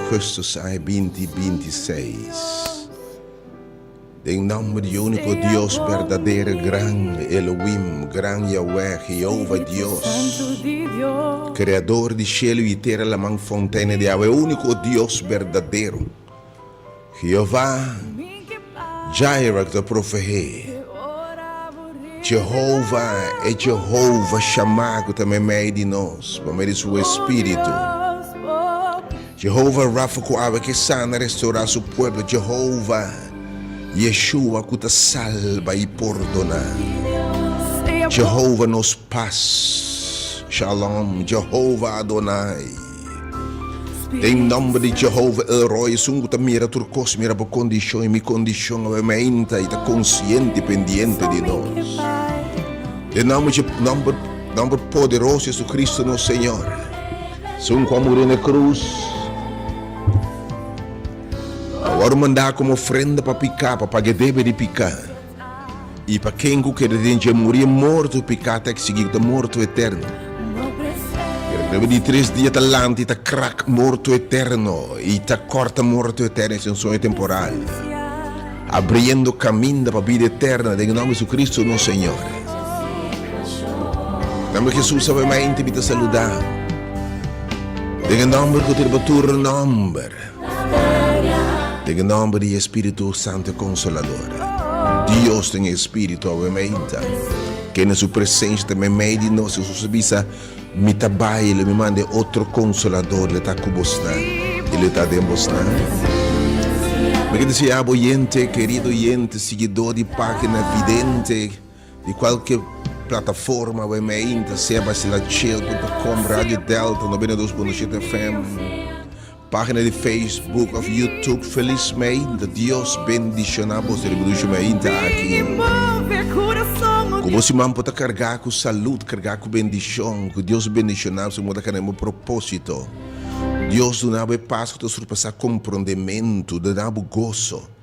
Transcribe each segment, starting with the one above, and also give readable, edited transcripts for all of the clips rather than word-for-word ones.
augustus aña binti binti seis. Den nomber di unico Dios berdadero gran Elohim, gran Yahweh, Jehovah Dios, Creador di cielo y tera, laman, fonteina di awa, e unico Dios berdadero, Jehovah Jireh cu ta proveé, Jehovah e Jehovah Shammah cu ta meimei di nos pa medio di su Espíritu. Jehovah Rapha ku awe ke sana restorá su pueblo Jehovah Yeshua ku ta salba i pordoná Jehovah nos pas Shalom Jehovah Adonai Den nomber di Jehovah El Roi esun ku ta mira tur kos mira bo kondishon i mi kondishon awe meinta i ta konsiente i pendiente di nos Den nomber di nomber nomber poderoso Jesucristo nos Señor. Esun ku a muri na e krus a wòrdu mandá komo ofrenda pa piká, pa paga e debe di piká. I pa ken ku keda den dje muri e morto di piká ta eksigí ku ta morto eterno. Pero riba di tres dia ta lanta i ta krak morto eterno i ta kòrta morto eterno, esei un soño temporal, abriendo kaminda pa bida eterna den e nòmber di Jesucristo nos Señor. Nomber Jesus awe mainti mi ta saluda. Den e nomber ku ta riba tur nomber. Den e nomber di Espiritu Santo e Consolador. Dios den e Espiritu awe mainta. Kende su presencia ta meimei di nos. Jesus a bisa, Mi ta bai, lo mi manda e otro Consolador, lo ta ku bosnan i lo ta den bosnan. Mi ke desea bo oyente, kerido oyente, siguidor di Pagina Vidente. Di kualke plataforma wei mei inta, sea basilachel punto com, Radio Delta 92.7 FM, pagina di Facebook of YouTube. Felis mei inta, Dios bendiciona bos den revolution mei inta aki. Ku bo siman por ta kargá ku salud, kargá ku bendicion, ku Dios bendiciona bo segun bo ta kende bo proposito. Dios duna bo e pas ku ta surpasá komprondementu, duna bo goso.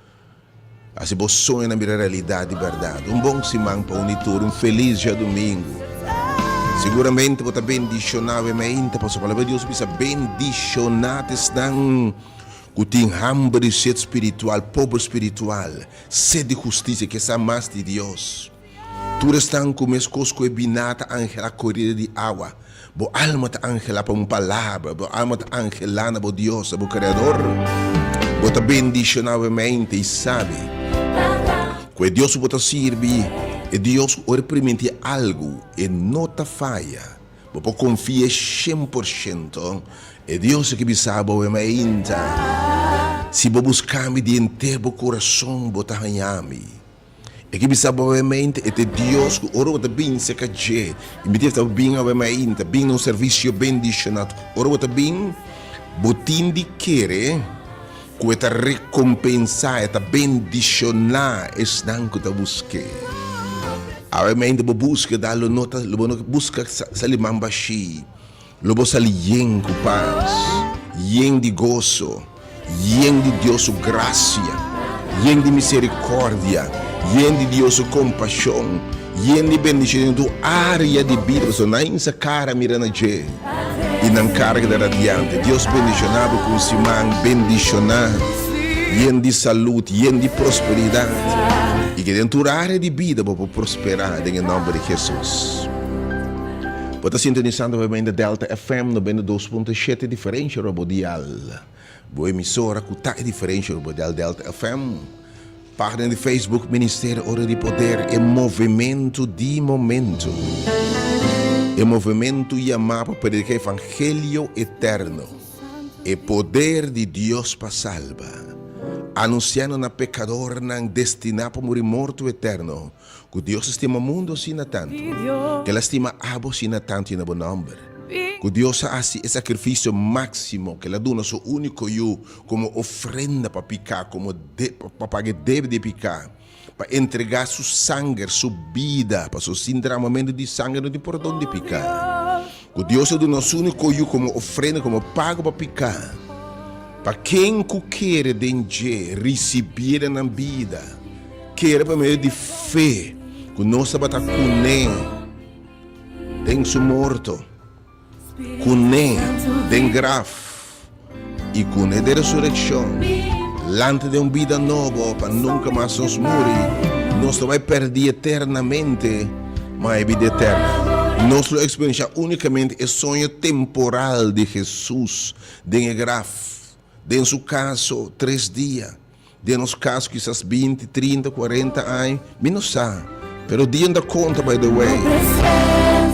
Hasi bo soñonan bira realidat di bèrdat. Un bon siman pa uni tur. Un felis djadumingu. Siguramente bo ta bendishoná awe mainta pasobra Palabra di Dios bisa bendishoná ta esnan ku tin hamber i set spiritual, pober spiritual, set di hustisia, ke sa mas di Dios. Tur esnan ku meskos ku e biná ta anhelá korida di awa. Bo alma ta anhelá pa un palabra, bo alma ta anhelá na bo Dios, na bo Kreador. Bo ta bendishoná bo mente i sabi ku e Dios ku bo ta sirbi, e Dios ku ora e primintí algu, e no ta faya. Bo por konfia 100%. E Dios aki bisa bo mainta, Si bo buska mi di henter bo kurason, bo ta haña mi. E ke bisa bo awemente, e ta e Dios ku ora bo ta bin serka dje, i mi ta bin awe mainta, bin na un servisio bendishoná, ora bo ta bin, bo tin di kere ku e ta rekompensá, e ta bendishoná esnan ku ta busk'é. Awe mainta bo buskeda lo no ta, lo bo no buska sali man bashí. Lo bo sali yen ku pas, yen di goso, yen di Dios su grasia, yen di miserikòrdia, yen di Dios su kompashon, yen di bendishon den tur área di bida, pasobra nan insa kara mira na dje i nan kara keda radiante. Dios bendishoná bo ku un siman bendishoná, yen di salud, yen di prosperidat, i ke den tur área di bida bo por prosperá den e nòmber di Hesus. Bo ta sintonisando obviamente Delta FM 92.7 diferensha riba bo dial. Bo emisora ku ta e diferensha riba bo dial Delta FM. Pagina di Facebook Ministerio Ora di Poder e movementu di momentu. E movementu yamá pa prediká evangelio eterno. E poder di Dios pa salba. Anunsiando na pekadornan destiná pa muri morto eterno. Ku Dios a stima mundu asina tantu, ku El a stima abo asina tantu i na bo nòmber. Ku Dios a hasi e sakrifisio máksimo, ku El a duna Su úniko Yu komo ofrenda pa piká, komo pa paga e debe di piká, pa entregá Su sanger, Su bida, pasobra sin dramamentu di sanger no tin pordon di piká. Ku Dios a duna Su úniko Yu komo ofrenda, komo pago pa piká, pa ken ku kere den dje risibié den nan bida. Kere pa medio di fe ku nos tabata kuné den su morto, kuné den graf. I ku e resurekshon, lanta den un bida nobo pa nunka mas nos muri, nos no bai pèrdí eternamente, ma e bida eterno. Nos lo eksperenshá únikamente e soño temporal di Hesus den e graf, den su kaso, tres dia. Den nos kaso kisas binti, trinta, kuarenta aña, mi no sa. Pero dia no ta konta by the way.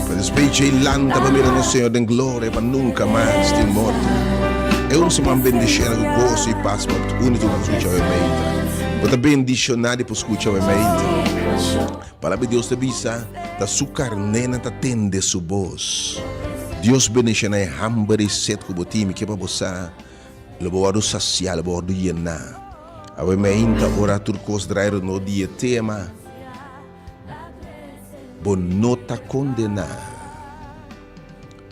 Pa despues djei lanta pa mira nos Señor den gloria pa nunka mas tin morto. E un siman bendishona ku goso i pas pa uni tur ku skucha awe meinta. Bo ta bendishoná di por skucha awe meinta. Palabra di Dios ta bisa, Ta su karnénan ta tende su bos. Dios bendishoná e hamber i set ku bo tin. Mi ke pa bo sa. Lo bo wòrdu sasiá, lo bo wòrdu yená. Awe meinta ora tur kos drai rondó di e tema, Bo no ta kondená.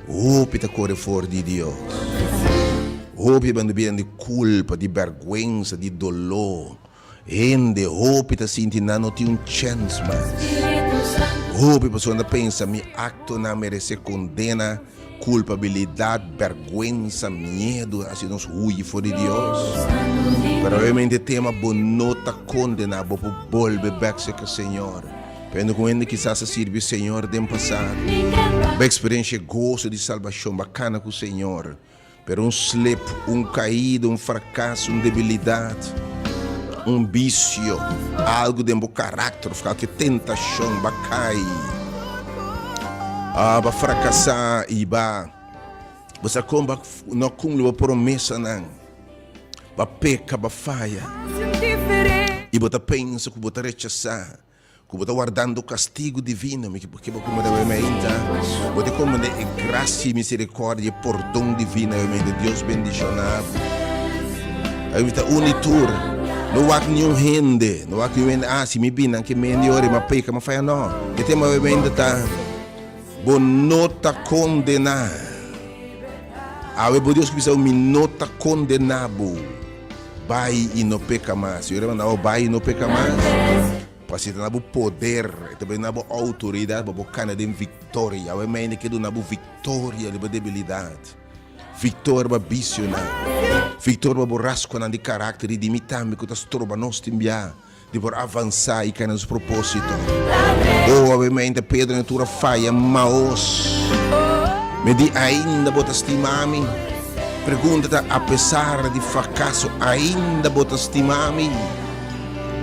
Hopi ta kore for di Dios. Hopi a bira di kulpa, di bèrgwensa, di doló. Hende hopi ta sinti nan no tin un chèns mas. Hopi persona ta pensa mi aktonan meresé kondena, kulpabilidat, bèrgwensa, miedu, hasi nos huyi for di Dios. Pero obviamente e tema bo no ta kondená, bo por bolbe bèk serka Señor. Pende ku hende kisas a sirbi Señor den pasado, bo eksperensia e goso di salbashon, bo a kana ku Señor. Pero un slip, un caida, un fracaso, un debilidad, un vicio, algo den bo caracter of cualkier tentacion ba cay, ah, ba fracasa y ba, bo sa con ba no cumpli bo promesanan, ba peca, ba faya y bo ta pensa cu bo ta rechasa. Ku bo ta wardando kastigu divino, mi ke bo komprende awe mainta, bo ta komprende e grasia i miserikòrdia i pordon divino awe mainta. Dios bendishoná bo. Awe mi ta uni tur. No wak niun hende, no wak niun hende, ah, si mi bini nan ke mendi ora i mi a peka, mi a faya. No, e tema awe mainta ta, bo no ta kondená. Awe bo Dios ku bisa bo, mi no ta kondená bo. Bai i no peka mas. Yo remanda bo bai i no peka mas. Pasobra e ta na bo poder, e ta na bo outoridat pa bo kana den viktoria. Awe mei ke duna bo viktoria riba debilidat, viktoria riba bisionan, viktoria riba bo raskonan di karakter i di mi tambe ku ta stroba nos tin bia di por avansá i kana nos propósito. Oh, awe mei Pedro na tur a faya maos. Mi di ainda bo ta stima mi? Pregunta ta apesar di frakaso ainda bo ta stima mi?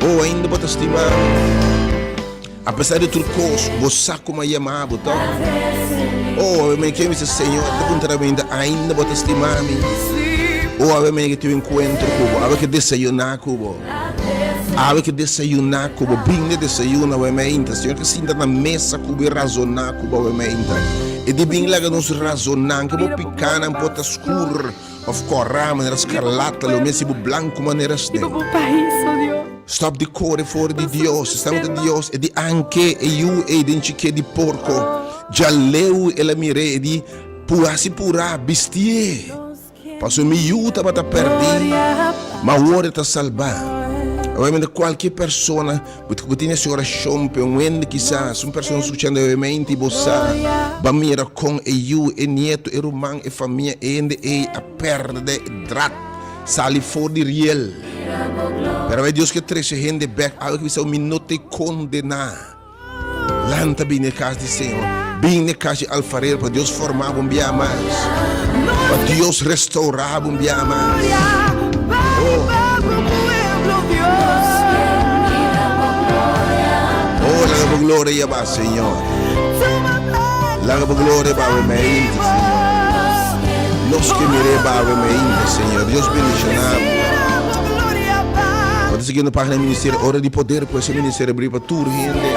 Oh, ainda bo ta stima mi? Apesar di tur kos, bo sa ku mi a yama bo, tòg? Oh, awe mei ke mi bisa, Señor, ta puntra mi ainda, ainda bo ta stima mi? Oh, awe mei ke tin un enkuentro ku bo, awe ke desayuná ku bo. Awe ke desayuná ku bo, bin na desayuno awe meinta. Señor ke sinta na mesa ku bo i razoná ku bo awe meinta. E di bin laga nos razoná, anke bo pikánan por ta skur òf kòrá manera skarlata, lo mes si bo blanku manera sneu. Stòp di kore for di Dios. Esnan ku ta Dios, e di anke e yu ei den chiké di porko. Djaleu el a mir'é, e di, Purá si purá, bistié. Pasobra mi yu tabata pèrdí, ma awor e ta salbá. Obviamente kualke persona ku tin ese orashon p'e un hende kisas un persona skuchando obviamente i bo sa bo a mira kon e yu, e nieto, e ruman, e famia, e hende ei a pèrdè e drat sali for di riel. Pero awe Dios ke trese hende bèk awe ke bisa mi no te kondená. Lanta bini e kas di Señor, bini e kas di alfarero pa Dios forma bo un bia mas, pa Dios restaura bo un bia mas. Oh, oh, laga bo gloria yaba, Señor. Laga bo gloria ba awe mainta, Señor. Nos ke mir'é ba awe mainta, Señor. Dios bendiciona bo. Bo ta siguiendo pagina Ministerio Ora di Poder, pues e ministerio abrí pa tur hende.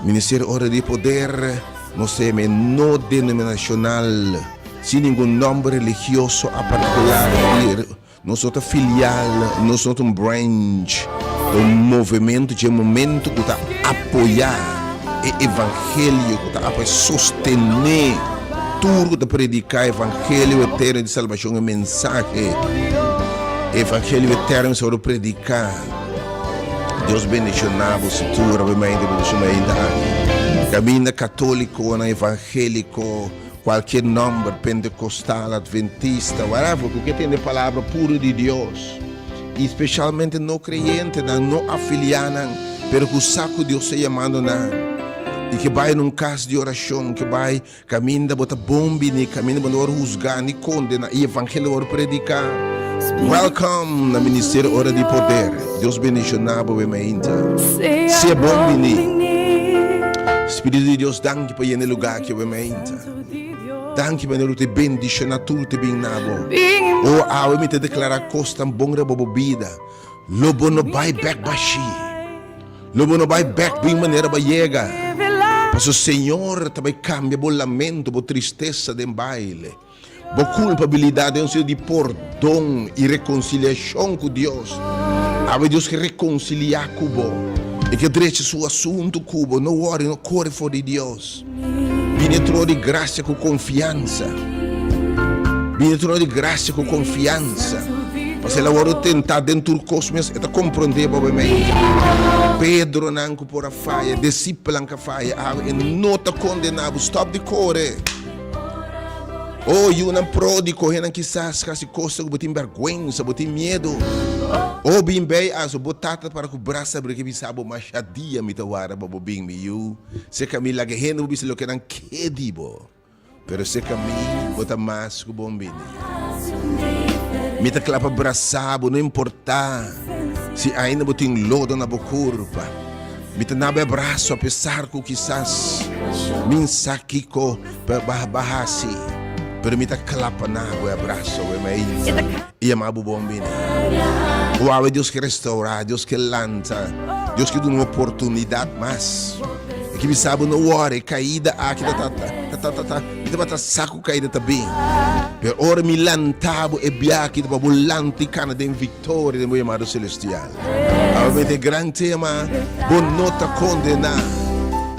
Ministerio Ora di Poder, nos ta yama e no denominacional, sin ningun nomber religioso a particular. Nos no ta filial, nos no ta un branch, ta un movemento dje momento ku ta apoyá e evangelio, ku ta apoyá, sostené tur ku ta prediká evangelio eterno di salbashon, e mensahe evangelio eterno mester wòrdu prediká. Dios bendishoná bo si tur a bai mainta bendishon mainta aki. Kaminda katólikonan, evangéliko. Cualkier nomber, Pentecostal, Adventista, whatever, cu ke tende palabra puro di Dios. Y specialmente no creyentenan, no afilianan, pero cu sa cu Dios ta yamando nan. Y ke bay na un cas di oracion, ke bay caminda bo ta bon bini, caminda bo no wor huzga ni condena, y evangelio wor predica. Welcome na Ministerio Ora di Poder. Dios bendiciona bo mainta. Sea bon bini. Spiritu di Dios, danki pa yena e lugar aki awe mainta. Danki manera bo ta bendiciona tur te bin na bo. O awe mi ta declara cosnan bon riba bo bida. Lo bo no bai bek bashi. Lo bo no bai bek bin manera bo a yega. Pasobra Señor ta bai cambia bo lamento, bo tristesa den baile. Bo culpabilidad den un sentido di pordon y reconciliacion cu Dios. Awe Dios ke reconcilia cu bo. E ke drecha su asunto cu bo. No worry, no core for di Dios. Bini e trono di gracia cu confiansa. Bini e trono di gracia cu confiansa. Pasobra el a wòrdu tentá den tur kos mes, e ta komprondé bo mente. Pedronan ku por a faya, disipelnan ku a faya, awe e no ta kondená bo. Stòp di kore. O yunan pródigo, hennan kisas hasi kosnan ku bo tin bèrgwensa, bo tin miedu. O bin bei aso, bo tata para ku brasa abrí ke bisa bo, Masha dia mi ta warda pa bo bin, mi yu. Serka mi laga hende bo bisa loke nan ke di bo, pero serka mi bo ta mas ku bon bini. Mi ta kla pa brasa bo, no importá si ainda bo tin lodo na bo kurpa. Mi ta na bo e abraso apesar ku kisas mi n sa kiko pa bo hasi, pero mi ta kla pa na bo e abraso awe mainta i yama bo bon bini. Awe Dios ke restaurá, Dios ke lanta, Dios ke duna un oportunidat mas. E ke bisa bo no wòri, e kaida aki ta ta ta ta ta ta mi tabata sa ku kaida ta bin, pero ora mi lanta bo e biaha aki ta pa bo lanta i kana den viktoria den bo yamado selestial. Awe e gran tema, Bo no ta kondená.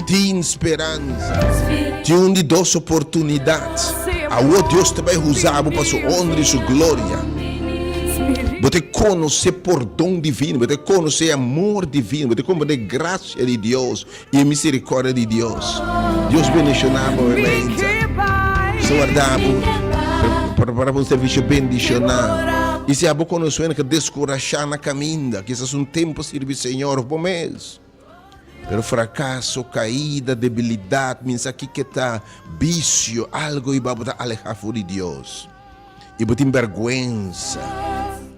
Tin speransa. Tin un di dos oportunidat. Awor Dios ta bai usa bo pa su honra i su gloria. Bo ta konosé pordon divino, bo ta konosé amor divino, bo ta komprendé grasia di Dios i e miserikòrdia di Dios. Dios bendishoná bo awe mainta. Nos ta warda bo prepara pa un servisio bendishoná. I si abo konosé un ku deskurashá na kaminda, kisas un tempu sirbi Señor òf bo mes, pero frakaso, kaida, debilidat, minsa kiko ta, bisio, algu i bo ta alehá for di Dios. I bo tin bèrgwensa.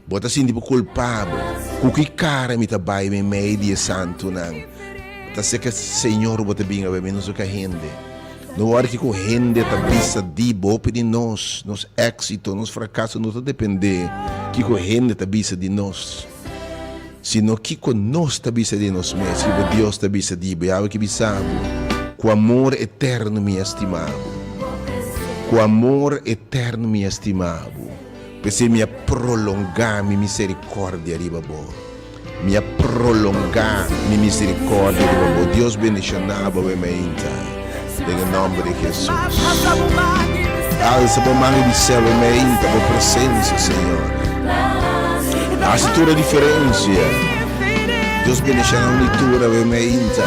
Bo ta sinti bo kulpabel. Ku ki kara mi ta bai meimei di e santunan? Ta seka Señor bo ta bin awe, mi no soka hende. No wòrdu kiko hende ta bisa di bo. Hopi di nos, nos éksito, nos frakaso no ta dependé kiko hende ta bisa di nos, sino kiko nos ta bisa di nos mes, kiko Dios ta bisa di bo. Yahweh ke bisa bo, Ku amor eterno mi a stima bo. Ku amor eterno mi a stima bo. P'esei mi a prolongá mi miserikòrdia riba bo. Mi a prolongá mi miserikòrdia riba bo. Dios bendishoná bo awe mainta, den e nòmber di Hesus. Alsa bo man i bis'é awe mainta bo presensia, Señor. Hasi tur e diferensia. Dios bendishoná un di tur awe mainta.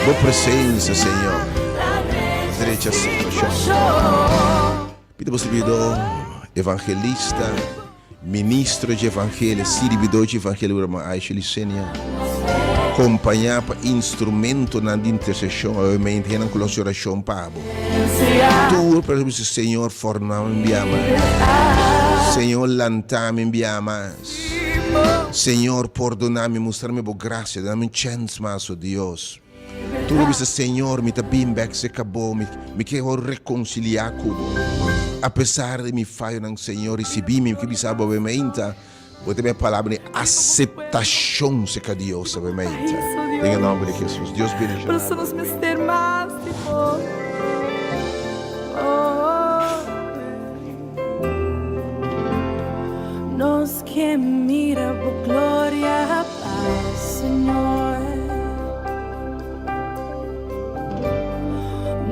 Bo presensia, Señor, drecha situashon. Mi ta bo sirbidó evangelista, ministro dje evangelio, sirbidó dje evangelio Ruman Aisha Licenia, kompañá pa instrumentonan di interseshon, obviamente hendenan ku lo hasi orashon pa bo. Tur persona bisa, Señor, forma mi un bia mas. Señor, lanta mi un bia mas. Señor, pordona mi, mustra mi bo grasia, duna mi un chèns mas, o Dios. Tur lo bisa, Señor, mi ta bin bek serka Bo, mi, mi ke wòrdu rekonsiliá ku Bo. Apesar di mi fayonan, Señor, risibí mi. Mi ke bisa Bo awe mainta, Bo ta mi e palabra di aseptashon serka Dios awe mainta. Den e nòmber di Hesus. Dios bendishoná bo awe mainta. Nos ke mira bo gloria, Señor.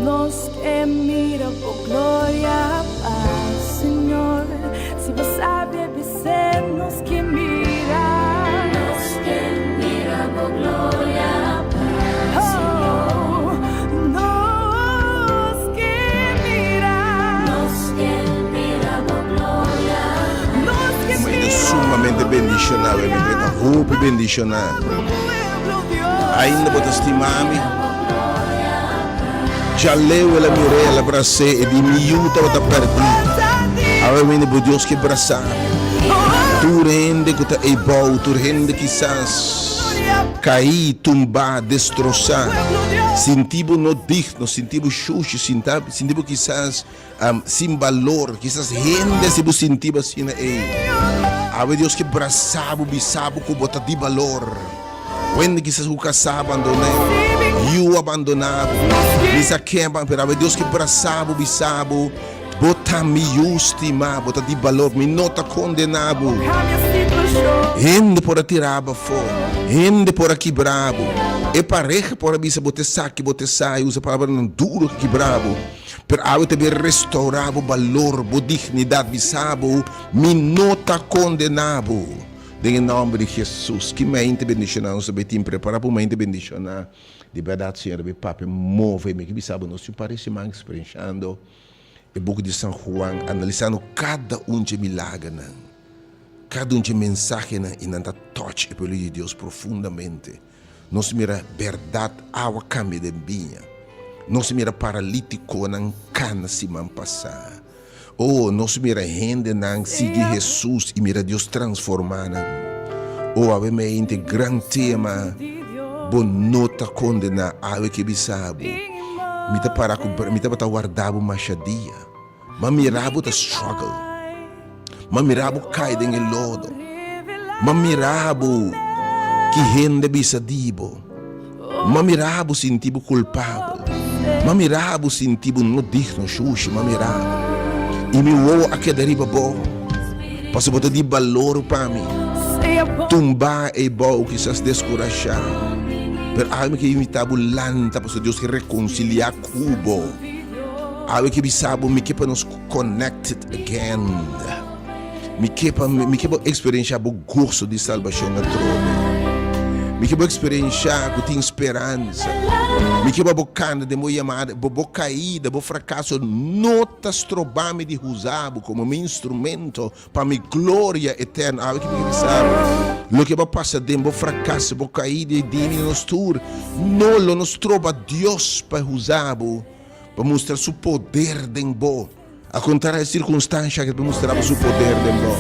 Nos ke mira bo gloria, Señor. Si bo sabi bis'é, nos ke mira. Nos ke mira bo gloria, Señor. Nos ke mira. bendishoná we, mi ta hopi bendishoná. Ainda bo ta stima mi? Djaleu el a mir'é, el a bras'é, e di, Mi yu tabata pèrdí, awe wende bo Dios ke brasá mi. Tur hende ku ta eibou, tur hende kisas kaí, tumbá, destrosá, sinti bo no digno, sinti bo shushi, sinti bo kisas sin balor, kisas hende si bo sinti bo asina ei. Awe Dios ke brasá bo, bisa bo ku bo ta di balor. Wende kisas ku kasá abandoné, yu a bandoná bo, misa ken a pero awe Dios ke brasá bo, bisa bo, Bo ta mi yu stimá, bo ta di balor, mi no ta kondená bo. Hende por a tirá bo afó, hende por a kibrá bo, e pareha por a bisa bo ta esaki, bo ta esai, usa palabranan duru ku kibrá bo. Pero awe ta bin restaurá bo balor, bo dignidat, bisa bo, Mi no ta kondená bo. Den e nòmber di Hesus, ki mente bendishoná nos ta bai tin prepará pa un mente bendishoná. Di bèrdat, Señor, mi Papia move mi. Ki bisa bo, nos tin un par di siman eksperenshando e buki di San Juan, analisando kada un dje milagernan, kada un dje mensahenan, i nan ta touch e pueblo di Dios profundamente. Nos mira bèrdat awa kambia den biña. Nos mira paralítikonan kana siman pasá. Oh, nos mira hendenan sigui Hesus i mira Dios transformá nan. Oh, awe meinte gran tema, Bo no ta kondená. Awe ke bisa bo, Mi ta para ku, mi tabata warda bo masha dia. M'a mira bo ta struggle. M'a mira bo kai den e lodo. M'a mira bo ki hende bisa di bo. M'a mira bo sinti bo kulpabel. M'a mira bo sinti bo no digno, shushi. M'a mira bo. I mi wowo a keda riba bo, pasobra bo ta di balor pa mi. Tumbá eibou, kisas deskurashá, pero awe mi ke invitá bo lanta, pasobra Dios ke rekonsiliá ku bo. Awe ke bisa bo mi ke pa nos connected again. Mi ke pa mi ke bo experiencia bo goso di salbacion atrobe. Mi ke bo experiencia ku tin speransa. Mi ke pa bo kanda den bo yamada, bo bo kaida, bo fracaso no ta stroba mi di huza bo komo mi instrumento Pa mi gloria eterno. Awe ki mi ke bisa bo, loke bo a pasa den bo frakaso, bo kaida i dimi di nos tur, no lo no stroba Dios pa usa bo pa mustra su poder den bo. Al kontrario, e sirkunstansha aki ta mustra bo su poder den bo.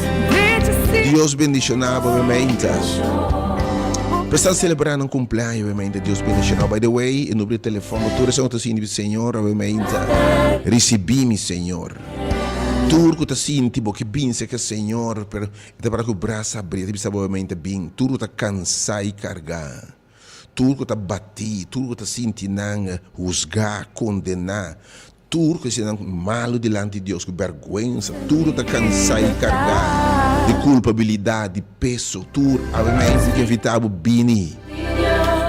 Dios bendishona bo bemeinta. Pa esnan selebrá nan kumpleaño bemeinta, Dios bendishona bo. By the way, e numero di telefòn bo tur esnan ku ta sinti Señor awe meinta, risibí mi Señor. Tur ku ta sinti bo ke bin serka Señor, pero e ta para ku brasa abrí, e ta bisa bo mente bin. Tur ku ta kansá i kargá, tur ku ta batí, tur ku ta sinti nan husgá, kondená, tur ku ta sinti nan malu dilanti Dios, ku bèrgwensa, tur ku ta kansá i kargá di kulpabilidat, di peso, tur awe mente mi ke invitá bo bini.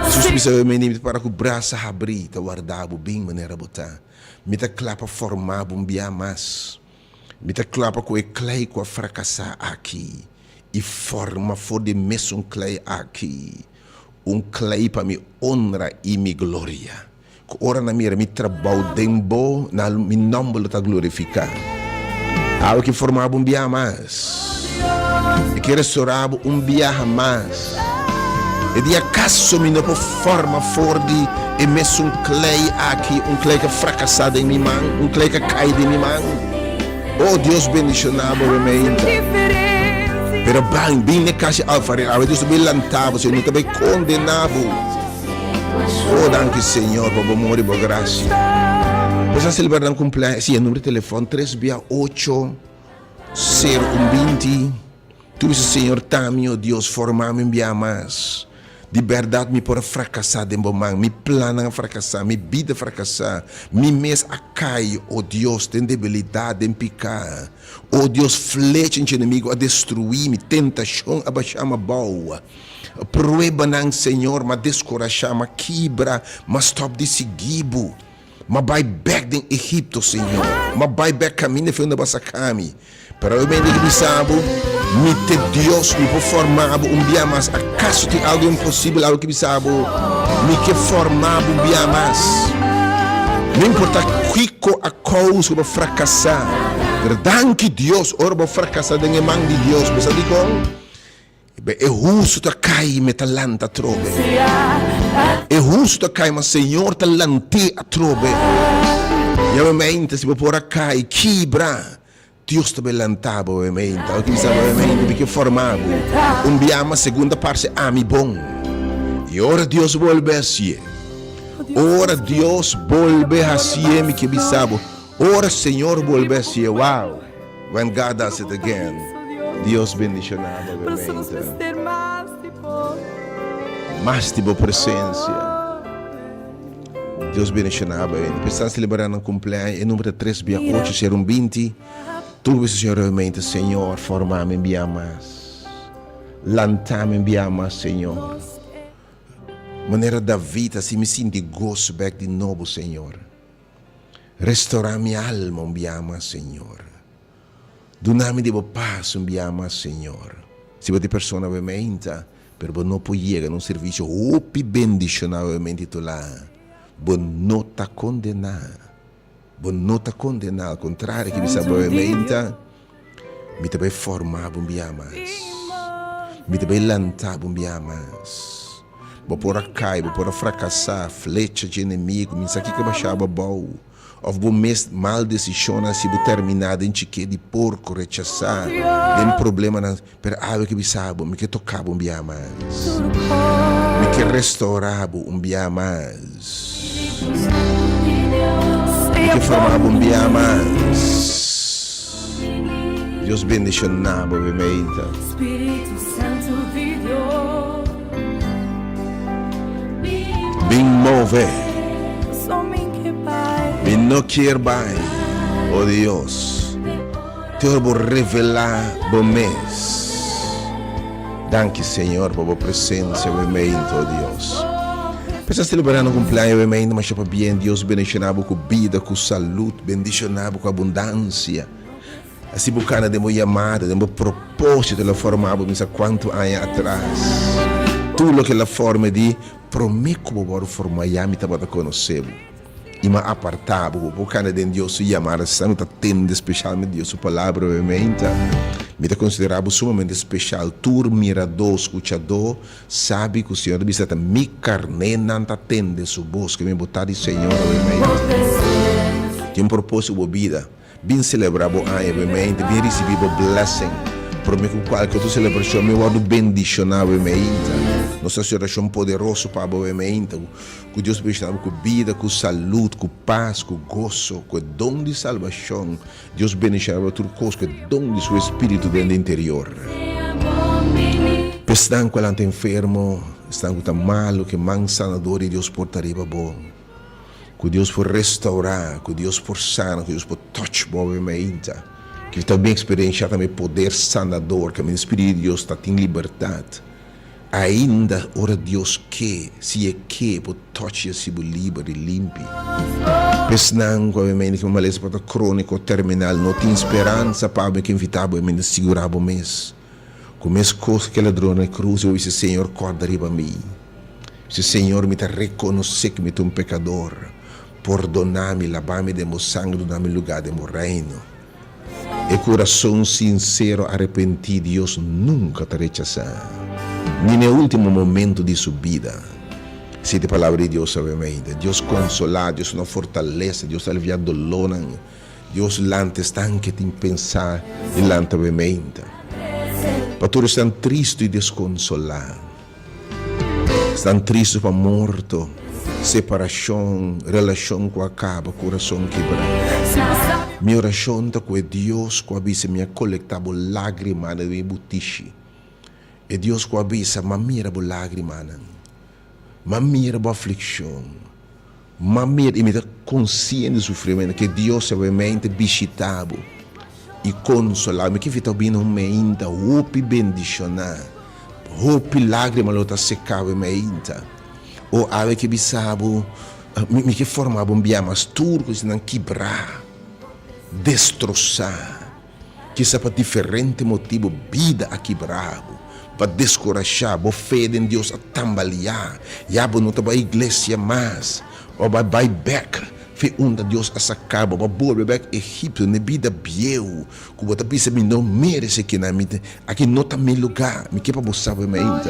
Hesus ta bisa awe mente mi ta para ku brasa habrí, ta warda bo bin manera bo ta. Mi ta kla pa forma bo un bia mas. Mi ta kla pa ku e klei ku a frakasá aki i forma for di e mesun klei aki un klei pa mi onra i mi gloria. Ku ora nan mira mi trabou den bo, nan mi nòmber lo ta glorifiká. Awe ke forma bo un bia mas. E ke restorá bo un biaha mas. E di akaso mi no por forma for di e mesun klei aki, un klei ku a frakasá den mi man, un klei ku a kai den mi man? O Dios bendishoná bo remeinta. Pero ban, bin n'e kas di alfarero. Awe Dios ta bai lanta bo, Señor no ta bai kondená bo. O danki Señor pa bo amor i bo grasia. Bo sa selebrá nan kumpleaños? Si, e numero di telefòn tres bia ocho. Ser un 20, Tu bisa, Señor, ta mi, o Dios, forma mi un bia mas. Di bèrdat mi por a frakasá den bo man, mi plannan a frakasá, mi bida a frakasá, mi mes a kai, o Dios, den debilidat, den piká. O Dios, flecha dje enemigu a destruí mi, tentashon a bashá mi abou. Pruebanan, Señor, m'a deskurashá, m'a kibra, m'a stòp di sigui bo. M'a bai bek den Egipto, Señor. M'a bai bek kaminda fe unda bo a saka mi. Pero awe mende ki bisa bo, Mi te Dios, mi por forma bo un bia mas. Akaso tin algu imposibel awe ki bisa bo, Mi ke forma bo un bia mas? No importa kiko a kousa ku bo frakasá, pero danki Dios ora bo frakasá den e man di Dios. Bo sa dikon? E hustu ta kai, mi ta lanta atrobe. E hustu ta kai, ma Señor ta lant'é atrobe. Yama mente, si bo por a kai, kibra, Dios ta bai lanta bo e mente. Awor ki bisa bo e mente, mi ke forma bo. Un bia mas segunda parse ami bon. I ora Dios bolbe hasié, ora Dios bolbe hasié, mi ke bisa bo, ora Señor bolbe hasié, wow, when God does it again, Dios bendiciona bo e mente. Mas di bo presencia. Dios bendiciona bo. Pa esnan celebra nan cumpleaños, e numero ta tres bia ocho sero un binti. Tur bisa Señor realmente, Señor, forma mi bia mas. Lanta mi bia mas, Señor. Manera David, así mi sinti gozo bek di nobo, Señor. Restaura mi alma un bia mas, Señor. Duna mi di bo pas un bia mas, Señor. Si bo ta e persona obviamente, pero bo no por yega na un servicio hopi bendiciona obviamente titula Bo no ta condena. Bo no ta condena, al contrario ki bisa bo obviamente, mi ta bay forma bo un bia mas. Mi ta bay lanta bo un bia mas. Bo por a cay, bo por a fracasa, flecha dje enemigo, mi sa kiko basha bo abou. Of bo mes mal desishonnan si bo terminá den chiké di porko, rechasá, den problemanan, pero awe ke bisa bo, mi ke toká bo un bia mas. Mi ke restourá bo un bia mas. Mi ke formá bo un bia mas. Dios bendishoná bo, Bemeita. Bin move. Mi no kier bai, o Dios, te ora bo revelá bo mes. Danki, Señor, pa bo presencia bemeinte, o Dios. P'esei celebrando cumpleaños bemeinte, masha pabien. Dios bendiciona bo cu bida, cu salud, bendiciona bo cu abundancia. Asi bo kana den bo yamada, den bo propósito el a forma bo misa kuantu aña atras. Tur loke el a forma di promé ku bo wòrdu formá ya mi tabata konosé bo i mi a apartá bo. Bo por kana den Dios su yamada esnan ku ta tende speshalmente Dios su palabra obviamente. Mi ta konsiderá bo sumamente speshal. Tur miradó, skuchadó sabi ku Señor ta bisa ta mi karnénan ta tende su bos, ke mi bo ta di Señor obviamente. Tin un propósito ku bo bida. Bin celebra bo aña bo mente, bin ricibi bo blessing. Prome cu cualke otro celebracion mi wordo bendiciona bo mente. Nos ta haci oracion poderoso pa bo mente, cu Dios bendiciona bo cu bida, cu salud, cu paz, cu goso, cu e don di salbacion. Dios bendiciona bo tur cos cu e don di su Espiritu den di interior. Pa esnan cu a lanta enfermo, esnan cu ta malo, cu e man sanador di Dios por ta riba bo. Ku Dios por restaurá, ku Dios por sana, ku Dios por touch bo awe mainta. Ki ta bin eksperenshá tambe poder sanador, kaminda Spiritu di Dios ta tin libertat. Ainda ora Dios ke, si E ke, por touch i hasi bo liber i limpi. Pa esnan ku awe mainta tin un malesa por ta króniko o terminal, no tin speransa pa bo, mi ke invitá bo awe mainta sigurá bo mes. Ku mes kos ku e ladron na e krus, bo bisa, Señor, kòrda riba mi. Si Señor mi ta reconoce cu mi ta un pecador, pordona mi, laba mi den bo sangre, duna mi lugar den bo reino. E curason sincero arepenti Dios nunca ta rechasa, ni na e ultimo momento di su bida. Esey ta e palabra di Dios awe-meida. Dios consola, Dios duna fortalesa, Dios ta alivia dolornan, Dios lanta esnan ke tin pensa di lanta awe-meida. Pa tur esnan tristo y desconsola. Esnan tristu pa morto, separashon, relashon ku a kaba, kurason kibrá. Mi orashon ta ku e Dios ku a bisa mi a kolektá bo lágrimanan den mi butishi. E Dios ku a bisa, M'a mira bo lágrimanan. M'a mira bo aflikshon. M'a mira i mi ta konsiente di sufrimentu. Ke Dios awemente bishitá bo i konsolá bo. Mi ke fita bo bini un meinta hopi bendishoná. Hopi lágrima lo ta seká bo e meinta. O awe ke bisa bo, Mi ke forma bo un bia mas tur ku esnan kibrá, destrosá. Kisa pa diferente motibu bida a kibra bo, bo a deskurashá, bo fe den Dios a tambaliá, ya bo no ta bai iglesia mas, o bo a bai bèk. Fe unda Dios a saka bo, bo a bolbe bek Egipto n'e bida bieu ku bo ta bisa mi no merese kinan, mi aki no ta mi lugá, mi ke pa bo sa bo mainta.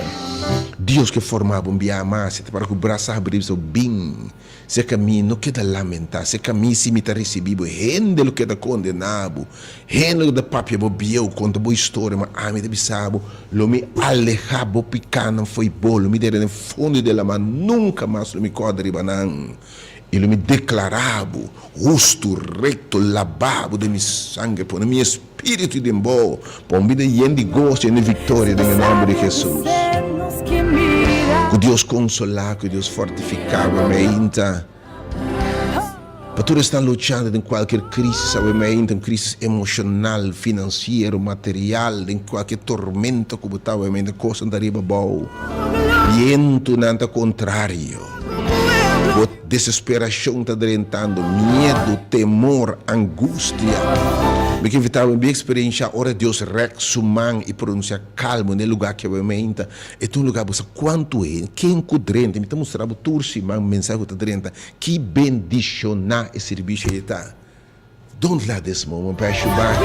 Dios ke forma bo un biaha mas, e ta para ku brasa habrí bisa bo bin serka mi, no keda lamentá, serka mi si mi ta risibí bo, hende lo keda kondená bo, hende lo keda papia bo bieu, konta bo historia, ma ami ta bisa bo, lo mi alehá bo pikánan fo'i bo, lo mi dera den fondo di laman, nunka mas lo mi kòrda riba nan. I lo mi deklará bo hustu, rekto, labá bo den mi sanger, pone mi espíritu den bo, pa un bida yen di goso, yen di viktoria, den e nòmber di Hesus. Ku Dios konsolá, ku Dios fortifiká bo meinta. Pa tur esnan luchando den kualkier krísis awe meinta, un krísis emoshonal, finansiero, material, den kualkier tormento ku bo ta awe meinta, kosnan ta riba abou, bientunan ta kontrario. Bo desesperacion ta drentando, miedu, temor, angustia. Mi ke invita bo bi experiencia ora Dios rek su man y pronuncia calmo n'e lugar ke bo meinta. E ta un lugar bo sa cuantu hende, ken cu drenta. Mi ta mustra bo tur siman mensahe cu ta drenta. Ki bendiciona e servicio ei ta. Don't let this moment pass you by.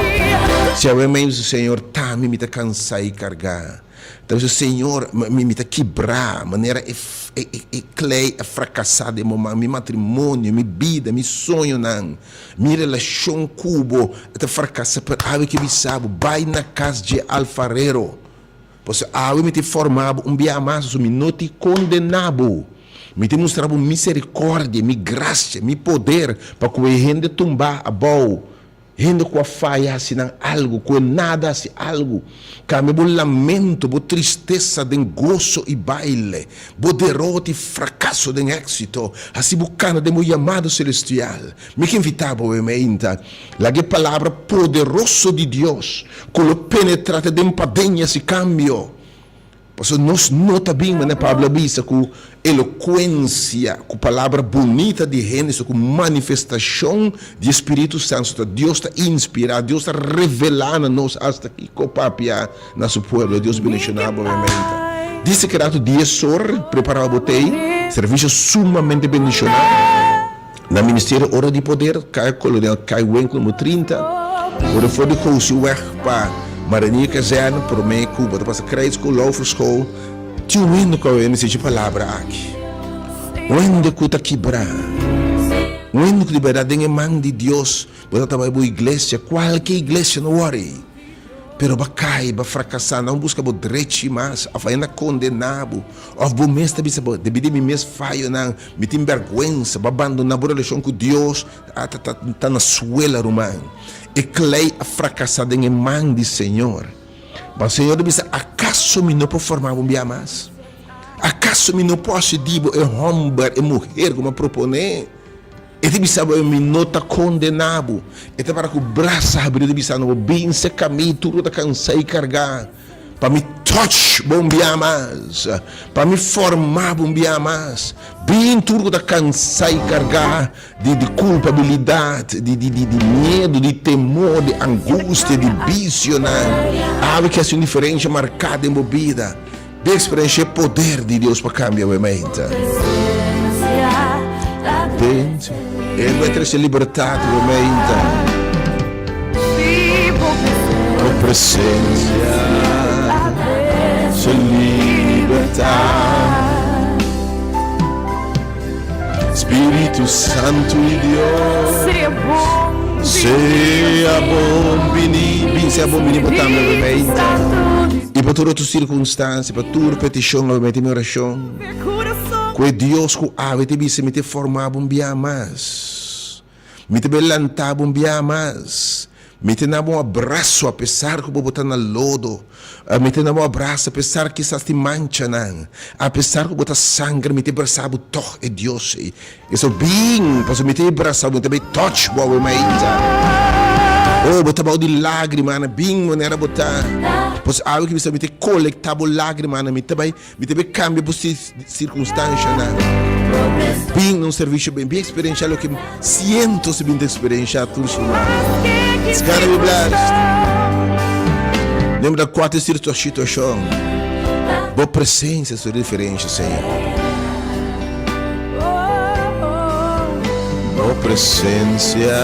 Si awe mi bisa, Señor, ta mi, mi ta cansá i cargá. Ta bisa, Señor, mi, mi ta kibrá, manera e, e, e, e klei a fracasá den bo man. Mi matrimonio, mi bida, mi soñonan, mi relacion cu bo ta fracasá. Pero awe ke bisa bo, bai na cas dje alfarero. Pasobra awe mi ta forma bo un bia mas, pasobra mi no ta kondená bo. Mi ta mustra bo miserikordia, mi grasia, mi poder pa ku e hende tumbá abou, hende ku a faya hasi nan algu, ku e nada hasi algu. Kambia bo lamento, bo tristesa den goso i baile, bo derota i frakaso den éksito. Hasi bo kana den bo yamado selestial. Mi ke invitá bo awe meinta. Laga e palabra poderoso di Dios ku lo penetrá te den paden i hasi kambio. Pasobra nos no ta bin, manera Pablo a bisa, ku elokuensia, ku palabra bunita di hende, sino ku manifestashon di e Spiritu Santu. Ta Dios ta inspirá, Dios ta revelá na nos asta kiko papia na su pueblo. Dios bendishoná bo obviamente. Dice ku rato dies or, prepará bo tei, servisio sumamente bendishoná. Na Ministerio Ora di Poder, Kaya Kolonel Kai Winkel numero 30, ora for di Gosieweg pa Marinier Kazerne, prome ku bo ta pasa Krijtschool, Lauferschool, tin un hende ku a mester dje palabra aki. Un hende ku ta kibrá, un hende ku di bèrdat den e man di Dios, bo ta tabata bo iglesia, kualke iglesia, no wòri. Pero bo a kai, bo a frakasá, nan buska bo drechi mas, òf ainda kondená bo, òf bo mes ta bisa bo, debí di mi mes fayonan, mi tin bèrgwensa, bo a bandoná bo relashon ku Dios, a ta ta na suela, ruman. E klei a frakasá den e man di Señor. Ma Señor ta bisa, Akaso mi no por forma bo un bia mas? Akaso mi no por hasi di bo e hòmber, e muher ku mi a proponé? E ta bisa bo, Mi no ta kondená bo. E ta para ku brasa habrí ta bisa bo, Bin serka mi, tur ku ta kansá i kargá, pa mi touch bo un bia mas, pa mi forma bo un bia mas. Bin, tur ku ta kansá i kargá di di kulpabilidat, di di di di miedu, di temor, di angustia, di bisionan. Awe ke hasi un diferensha marká den bo bida. Bin eksperenshia e poder di Dios pa kambia bo mente. Bin, E lo trese libertat bo mente. Bo presensia trese libertat. Spiritu Santu di Dios, sea bon bini, bin sea bon bini pa tambe bo mente. I pa tur otro sirkunstansia, pa tur petishon, lo mete mi orashon. Ku e Dios ku awe ta bisa mi ta forma bo un bia mas. Mi ta bai lanta bo un bia mas. Mi ta na bo un abraso apesar ku bo bo ta na lodo. Mi ta na bo un abraso apesar kisas tin manchanan. Apesar ku bo ta sangra mi ta brasa bo tòg e Dios ei. Eso bin pasobra mi ta brasa bo, mi ta bai touch bo awe mainta. Oh, bo ta bou di lágrimanan, bin manera bo ta. Pasobra awe ku mi sa mi ta kolekta bo lágrimanan, mi ta bai Mi ta bay cambia bo circunstancianan. Bin na un servicio ben, bin experiencia loke cientos bin ta experiencia tur siman. It's gonna be blessed. Lembra cuater situacion. Bo presencia su diferencia, Señor. Bo presencia. presensia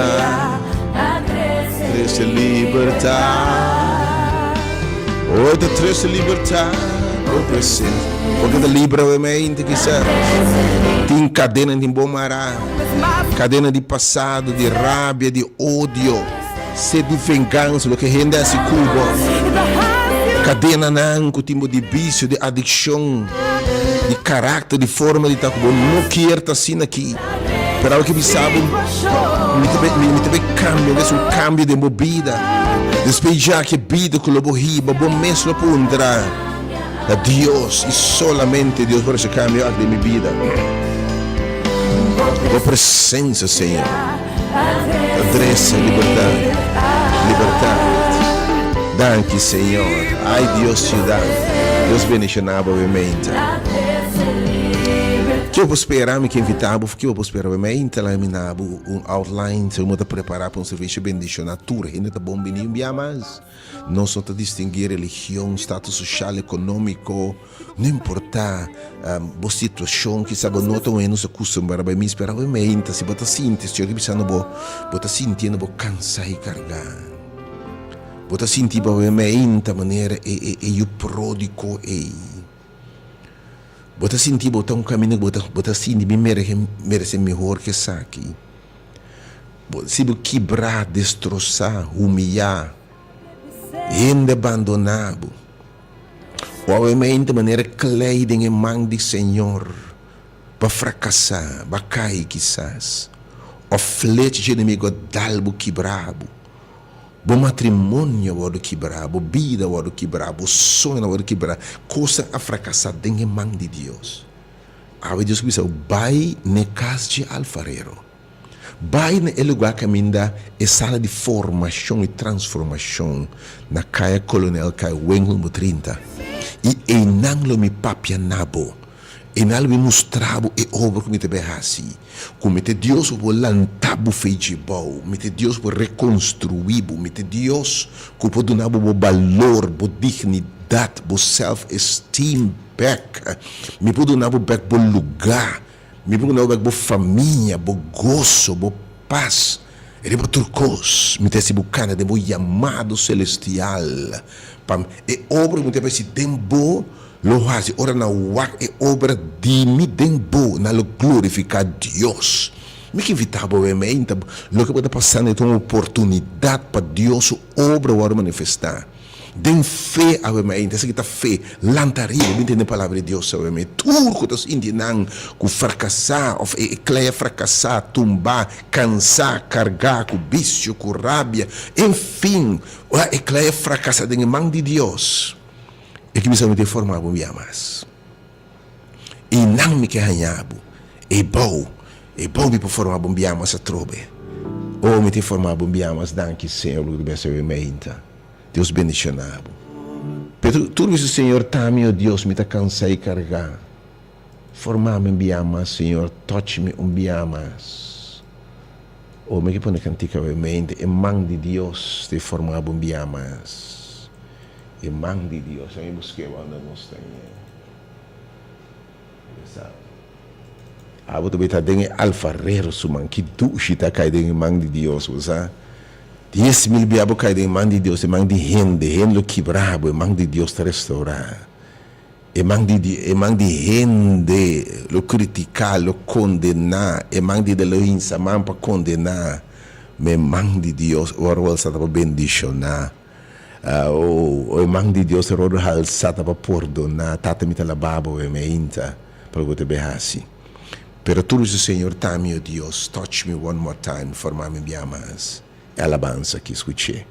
trese libertat. Oh, ta trese libertat. Bo presensia. Porque ta libra we mente kisas. Tin kadena tin bo mará. Kadena di pasado, di rabia, di odio, sed di vengansa, loke hende hasi ku bo. Kadenanan ku tin bo di bisio, di adikshon, di karakter, di forma di ta ku bo no kier ta asina aki. Pero awe ke bisa bo, mi ta bai, mi ta bai kambia, un kambio den bo bida. Despues dja ke bida ku lo bo hiba, bo mes lo puntra na Dios i solamente Dios por hasi kambio aki den mi bida. Bo presensia, Señor, ta trese libertat, libertat. Danki, Señor. Ai, Dios yuda. Dios bendiciona bo awe meinta. Ke bo por spera? Mi ke invita bo. Ke bo por spera awe meinta? Laga mi na bo un outline. Segun bo ta prepara pa un servicio bendiciona tur hende ta bon bini un bia mas. Nos no ta distinguí religion, status social, económico, no importá bo situacion, kisa bo no ta un hende nos acostumbrá bai misa, pero awe meinta si bo ta sinti Señor ta bisando bo, bo ta sintiendo bo cansá i cargá. Bo ta sinti bo awe meinta manera e e e yu pródigo ei. Bo ta sinti bo ta un caminda ku bo ta bo ta sinti mi merece merece mihor ke esaki. Bo si bo kibrá, destrosá, humiyá, hende bandoná bo. O awemente manera klei den e man di Señor, bo a frakasá, bo a kai kisas, òf flecha dje enemigu a dal bo kibrá bo. Bo matrimonio a wòrdu kibrá, bo bida a wòrdu kibrá, bo soñonan a wòrdu kibrá, kosnan a frakasá den e man di Dios. Awe Dios a bisa bo, Bai n'e kas dje alfarero. Bai na e lugá kaminda e sala di formashon i transformashon na Kaya Kolonel Kai Weng number 30, i einan lo mi papia na bo. Einan lo mi mustra bo e obra ku mi ta bai hasi, ku mi ta Dios ku por lanta bo fei dje bou, mi ta Dios ku por rekonstruí bo, mi ta Dios ku por duna bo bo balor, bo dignidat, bo self-esteem bèk. Mi por duna bo bèk bo lugá. Mi por duna bo bèk bo famia, bo goso, bo pas. Riba tur kos, mi ta hasi bo kana den bo yamado selestial. Pa e obra ku mi ta hasi den bo lo hasi ora nan wak e obra di mi den bo, nan lo glorifiká Dios. Mi ke invitá bo awe meinta, loke bo ta pasando e ta un oportunidat pa Dios su obra wòrdu manifestá. Den fe awe mainta, esaki ta fe, lanta ariba, bin tende palabra di Dios awe mai. Tur ku ta sinti nan ku frakasá òf e klei a frakasá, tumbá, kansá, kargá ku bisio, ku rabia, enfin, ora e klei a frakasá den e man di Dios, e ke bisa mi ta forma bo un bia mas. I nan mi ke haña bo, e bou, e bou mi por forma bo un bia mas atrobe. O mi ta forma bo un bia mas, danki Señor, lo ke ta bes awe mainta. Dios bendiciona bo. Pero tur bisa Señor ta mi o Dios mi ta cansa y carga. Forma mi un bia mas Señor touch mi un bia mas. O mi ke pone cantica awe mente e man di Dios te forma bo un bia mas. E man di Dios. Ami busque unda nos ta ñe. Abo ta bay ta den e alfarero su man. Ki dushi ta kai den e man di Dios, bo sa. 10,000 bia bo kai den e man di Dios, e man di hende, hende lo kibra bo, e man di Dios ta restaura. E man di e man di hende lo kritika, lo kondena, e man di lo hinsa man pa kondena, ma e man di Dios ora bo alsa ta pa bendishona. Oh, e man di Dios ora bo alsa ta pa pordona. Tata mi ta laba bo e meinta pa loke bo ta bay hasi. Pero tur bisa Señor ta mi, oh Dios, touch me one more time, forma mi bia mas. E alabansa aki, scuché.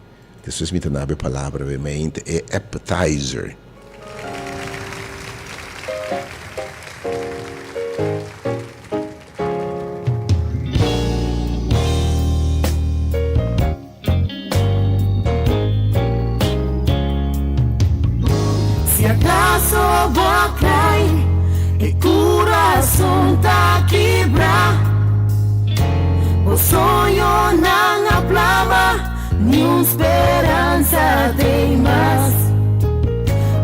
Despues mi ta naba e palabra be mente, e appetizer. Si acaso bo a cai, e curason ta kibra. Bo soñonan a plama, niun speransa t'ei mas.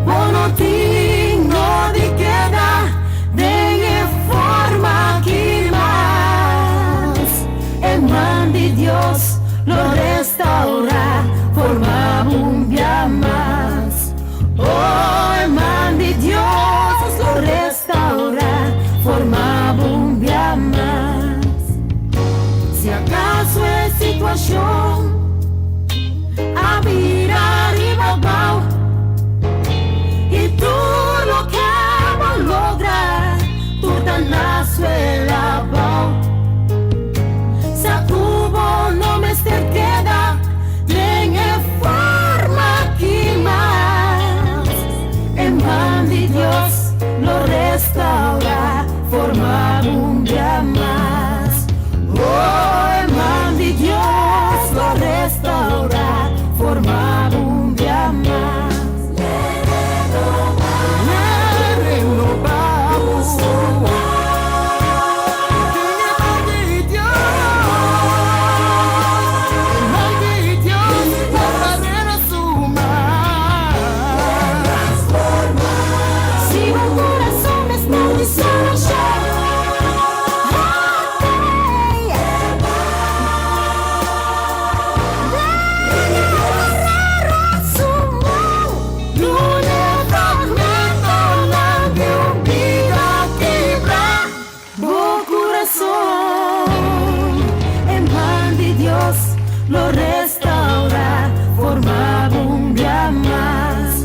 Bo no tin no di keda den e forma aki mas. E. situashon a bira riba bou i tur loke bo logra tur ta na suela bou. Sa ku bo no mester keda den e forma aki mas. E man di Dios lo restaurá forma bo un bia mas. Oh, e man di Dios lo restaurá forma bo un bia mas. Renobá. Den e man di Dios, e man di Dios, lo barre su man. Si bo kurason mester di sanashon, hey. Su man, Duna fragmentonan di un bida kibrá. Bo kurason, e man di Dios lo restaurá, forma bo un bia mas.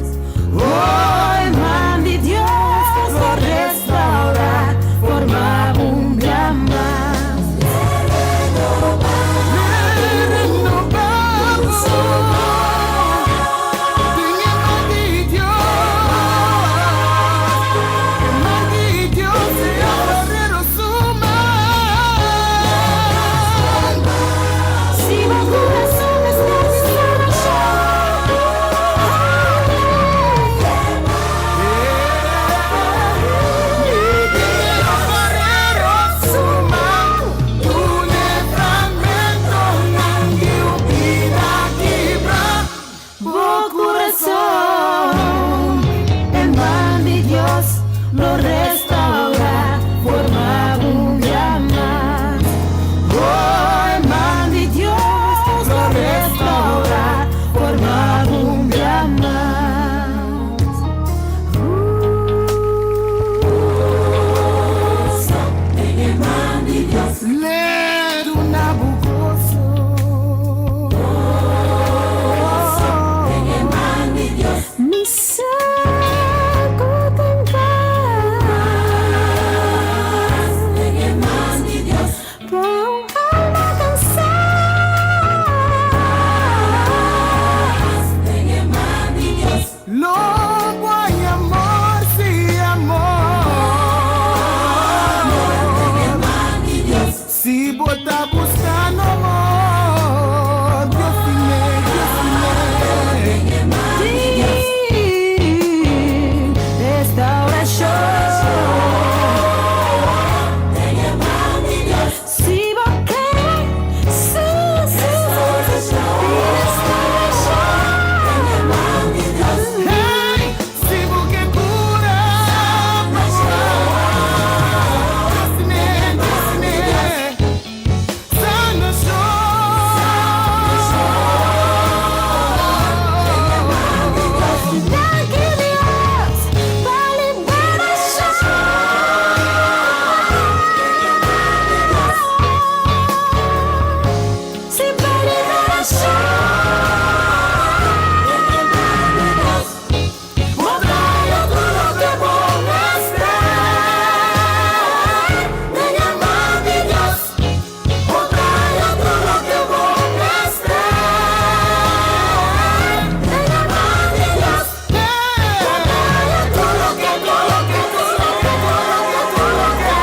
Oh, e man di Dios lo restaurá, forma bo un bia mas. Renobá. Den e man di Dios, e man di Dios, lo barre su man. Si bo kurason mester di sanashon, Lo barre su man, Duna fragmentonan di un bida kibrá. Bo kurason, e man di Dios lo restaurá, forma bo un bia mas. Oh, e man di Dios lo restaurá, forma bo un bia mas. L'e duna bo goso. Mi sa ku tin pas pa un alma kansá. Lo bo haña amor, sí, amor. Si bo ta buskando amor, Dios tiné, Dios tiné. Restaurashon. Si bo ke, sí, sí, sí, sí, restaurashon. Hey, si bo ke kura, Dios tiné, Dios tiné. Sanashon. Danki Dios pa liberashon. Sí, pa liberashon. Bo traha tur loke bo mester. Den e man di Dios. Bo traha tur loke bo mester. Den e man di Dios. Bo traha tur loke, tur loke, tur loke, tur loke, tur loke.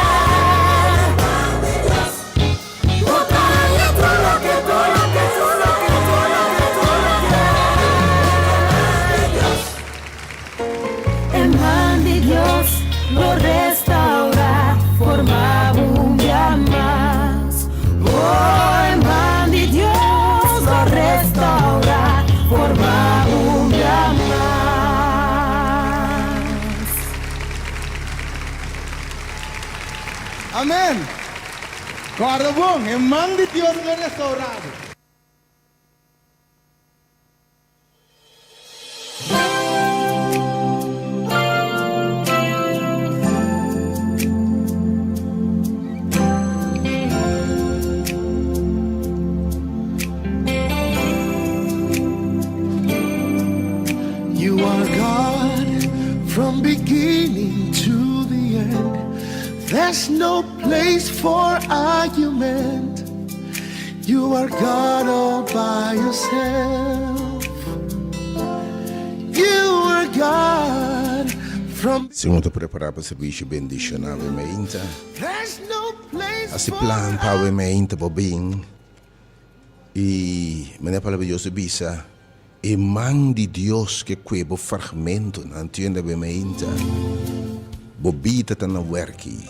Bo traha tur loke, tur loke, tur loke, tur loke, tur loke. E man di Dios lo restaurá, forma bo un bia mas. Oh, e man di Dios lo restaurá, forma bo un bia mas. Amèn. Korda bon, e man di Dios lo restaurá bo. You are God from beginning to the end. There's no place for argument. You are God all by yourself. You are God from Si un ta prepará pa servisio bendishoná awe meinta, There's no place hasi for plan pa awe meinta bo bin. I manera Palabra di Dios ta bisa, E man di Dios ke kue bo fragmentonan, tiende awe meinta, bo bida ta na wèrki.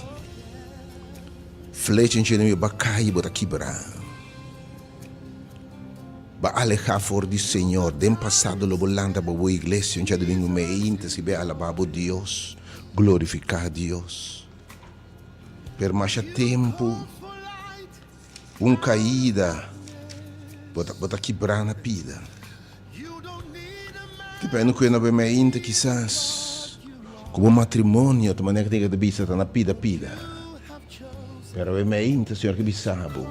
Flecha nchene mi ba kai bo ta kibrá. Ba alehá for di Señor. Den pasado lo bo lanta bo bo iglesia un djadumingu meinta si be alabá bo Dios, glorifiká Dios. Pero masha tempu. Un kaida bo ta bo ta kibrá na pida. Depende ku e no beme ainda kisas ku bo matrimonio ta manera ku ta bisa ta na pida pida. Pero beme ainda Señor ke bisa bo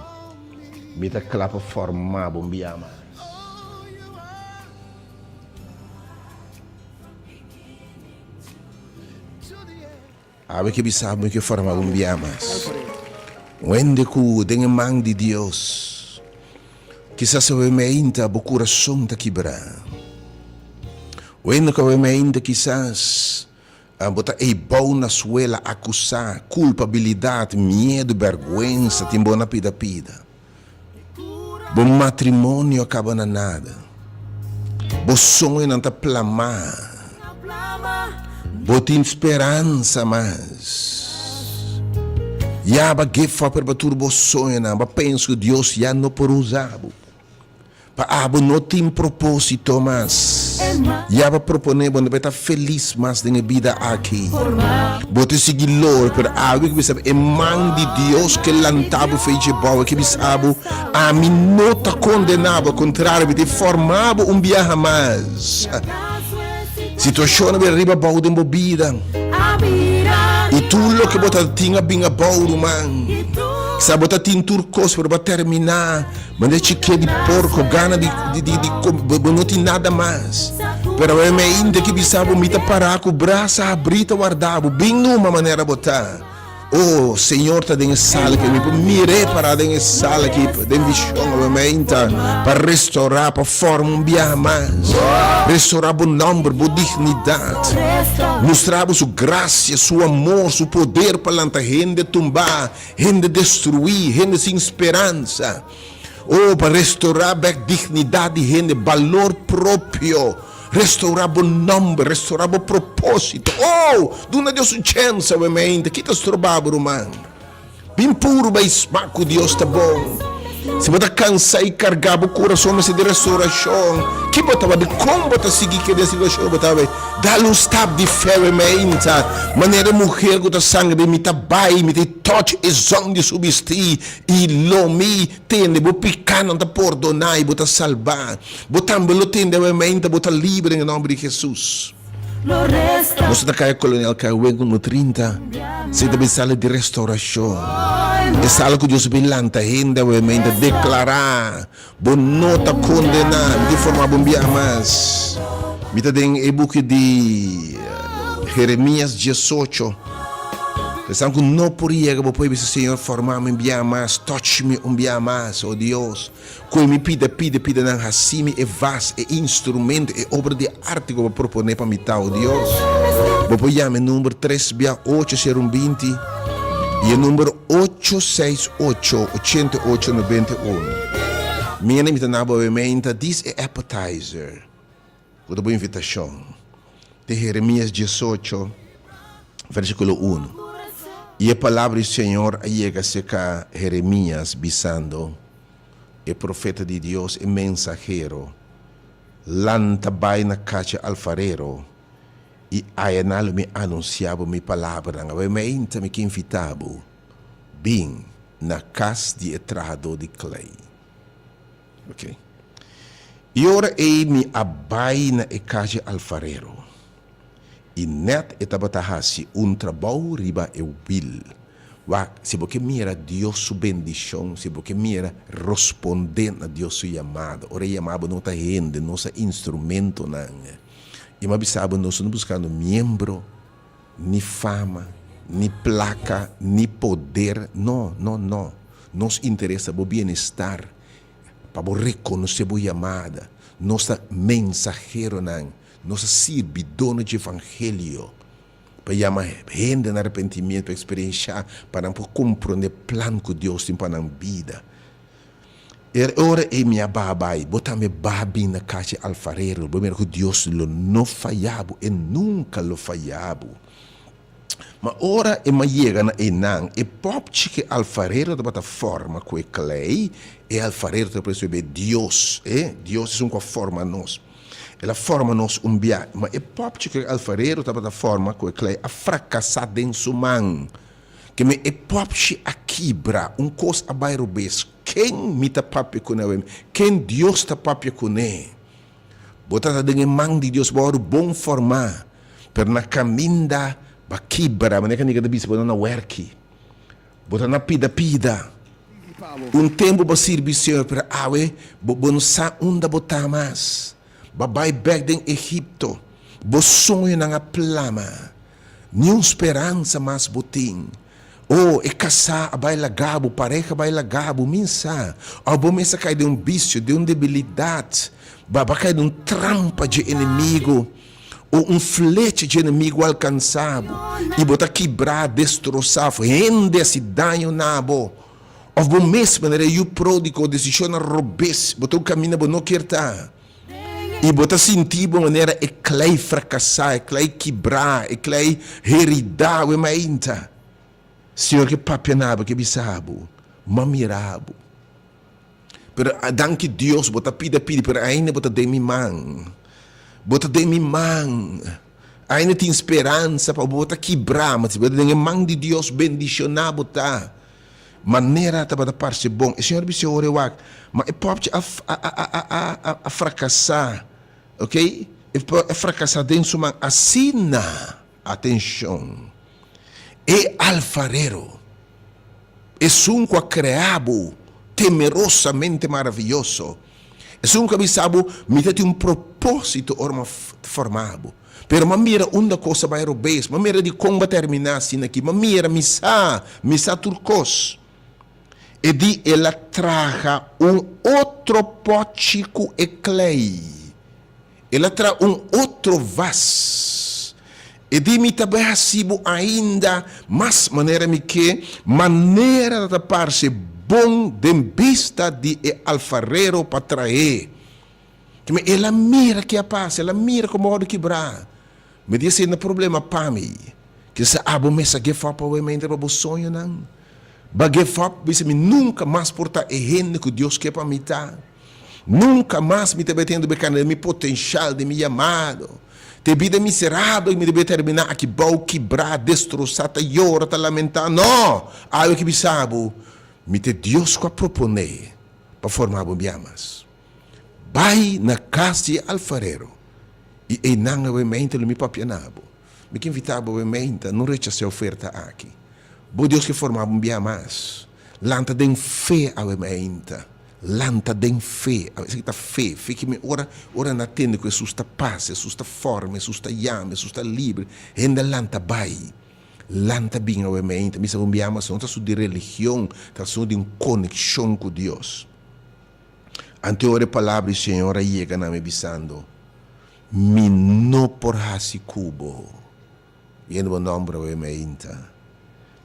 mi ta kla pa forma bo un bia mas. Awe ke bisa bo mi ke forma bo un bia mas. Wende ku den e man di Dios. Kisas awe meinta bo kurason ta kibrá. Wende ku awe meinta kisas bo ta eibou na suela akusá, kulpabilidat, miedu, bèrgwensa tin bo na pida pida. Bo matrimonio a kaba na nada. Bo soñonan ta plamá. Bo tin speransa mas. Ya bo a give up riba tur bo soñonan. Bo a pensa ku Dios ya no por usa bo. Pa abo no tin propósito mas. Ya bo a proponé bo no bai ta felis mas den e bida aki. Bo ta sigui lor, pero awe ke bisa bo, e man di Dios ke lanta bo fei dje bou, ke bisa bo, Ami no ta kondená bo, al kontrario, mi ta forma bo un biaha mas. Situashon a bira riba bou den bo bida. I tur loke bo ta tin a bin abou, ruman. Kisas bo ta tin tur kos, pero bo a terminá. Manda chike di porco, gana di, di, di, di com, bo, bo no tin nada mas. Pero awe mi ainda ke bisa bo, mi ta pará ku brasa habrí ta warda bo. Bin numa manera bo ta. Oh, Señor ta den e sala aki. Mi por mir'é pará den e sala aki, den vision awe mi ainda, pa restaurá, pa forma un biaha mas. Restaurá bo nomber, bo dignidat. Mustra bo su gracia, su amor, su poder pa lanta hende tumbá. Hende destruí, hende sin speransa. Oh, pa restorá bèk dignidat di hende, balor propio, restorá bo nòmber, restorá bo propósito. Oh, duna Dios un chèns awe mente. Ki ta stroba bo, ruman? Bin puru bai smak ku Dios ta bon. Si bo ta kansá i kargá, bo kurason mester di restorashon. Ki bo ta wak? Dikon bo ta sigui keda den situashon ku bo ta bai? Dal un stap di fe awe meinta, manera e muher ku ta sangra, mi ta bai, mi ta touch e zon di su bistí, i lo mi tende bo pikánan ta pordoná i bo ta salbá. Bo tambe lo tende awe meinta, bo ta liber den e nòmber di Hesus. Nos ta kaya Kolonel Carwen ku no 30, si ta bin sala di restaurashon. E sala ku Dios a bin lanta hende awe meinta, deklará. Bo no ta kondená. Mi tin forma bo un biaha mas. Mi ta den e buki di Jeremias diesocho. Esnan ku no por yega, bo por bisa, Señor, forma mi un biaha mas. Touch mi un biaha mas, o Dios. Koe mi pida, pida, pida nan hasi mi e vas, e instrumento, e obra di arte ku bo a proponé pa mi ta, o Dios. Bo por yama e number tres bia ocho sero un binti i e number Ocho seis ocho, ochenta i ocho, noventa i un. Mi a invita na bo meinta dis e appetizer ku ta bo invitashon te Jeremias diesocho versikulo unu. I e palabra di Señor a yega serka Jeremias bisando, E profeta di Dios, e mensahero, lanta bai na kacha alfarero I ayana lo mi anunsiá bo mi palabranan. Awe meinta mi ke invitá bo bin na kas di e trahadó di klei. Ok. I ora ei mi a bai na e kas dje alfarero, i nèt e tabata hasi un trabou riba e wil. Wak, si bo ke mira Dios su bendishon, si bo ke mira rospondé na Dios su yamada, ora e yama bo no ta hende, nos ta instrumentonan. I mi a bisa bo nos no buskando miembro, ni fama, ni plaka, ni poder. No, no, no. Nos interes ta bo bienestar, pa bo rekonosé bo yamada. Nos ta mensaheronan, nos ta sirbidónan dje evangelio pa yama hende na arepentimiento, pa eksperenshá, pa nan por komprondé plan ku Dios tin pa nan bida. E ora ei mi a baha bai, bo tambe baha bin na kas di alfarero, bo mira ku Dios lo no faya bo, e nunka lo faya bo. Ma ora e ma yega na einan, e pòpchi ku e alfarero tabata forma ku e klei, e alfarero ta presebe Dios, e Dios esun ku a forma nos. El a forma nos un bia, ma e pòpchi ku e alfarero tabata forma ku e klei a frakasá den su man. Ke mi e pòpchi a kibra, un kos a bai robes. Ken mi ta papia kuné awe? Ken Dios ta papia kuné? Bo ta ta den e man di Dios, bo a wòrdu bon formá, pero na kaminda bo a kibra, manera ku ta bisa bo ta na wèrki, bo ta na pida pida. Un tempu bo a sirbi Señor, pero awe bo bo no sa unda bo ta mas. Bo a bai bèk den Egipto, bo soñonan a plama. Niun speransa mas bo tin. Oh, e kasá a bai laga bo, pareha a bai laga bo, min sa. Òf bo mes a kai den un bisio, den un debilidat. Bo a kai den un trampa dje enemigu, o un flecha dje enemigu a alkansá bo, i bo ta kibrá, destrosá, òf hende a hasi daño na bo. Òf bo mes, manera e yu pródigo, desishonnan robes, bo ta un kaminda bo no kier ta. I bo ta sinti bo manera e klei frakasá, e klei kibrá, e klei heridá awe mainta. Señor ke papia na bo, ke bisa bo, M'a mira bo. Pero danki Dios bo ta pidi a pidi, pero ainda bo ta den mi man. Bo ta den mi man. Ainda tin speransa pa bo. Bo ta kibrá, ma si bo ta den e man di Dios, bendishoná bo ta. Manera tabata parce bon. E señor bisa ora e wak, ma e popchi a a a a a a fracasa, ok, e a fracasa den su man. Asina, atencion, e alfarero, esun cu a crea bo temerosamente maraviyoso, esun cu a bisa bo, mi ta tin un proposito ora mi a forma bo. Pero m'a mira unda kos a bai robes, m'a mira dikon b'a terminá asina aki, m'a mira, mi sa, mi sa tur kos. E di el a traha un otro pòchi ku e klei. El a traha un otro vas. E di mi ta bai hasi bo ainda mas manera mi ke, manera ta parse bon den bista di e alfarero pa trah'é. Kima el a mira ke a pasa, el a mira komo wòrdu kibrá. Mi di esei no problema pa mi. Kisa abo mes a give up awe mente pa bo soñonan? Bo a give up bisa mi nunka mas por ta e hende ku Dios ke pa mi ta. Nunka mas mi ta bai tende bekana den mi potenshal, den mi yamado. Ta e bida miserabel mi debe terminá aki bou, kibrá, destrosá, ta yora, ta lamentá. No! Awe ki bisa bo, mi ta e Dios ku a proponé pa forma bo bia mas. Bai na kas di e alfarero, i einan awe meinta lo mi papia na bo. Mi ke invitá bo awe meinta, no rechasá e oferta aki. Bo Dios ke forma bo un bia mas. Lanta den fe awe meinta. Lanta den fe. Esaki ta fe. Fe ki mi ora, ora nan a tende ku Hesus ta pasa, Hesus ta forma, Hesus ta yama, Hesus ta libre, hende a lanta bai. Lanta bin awe meinta. Mi sa bo un bia mas, no ta asuntu di religion, ta asuntu di un konekshon ku Dios. Anto ora e palabra di Señor a yega na mi bisando, Mi no por hasi ku bo. Yendo bo nomber awe mainta.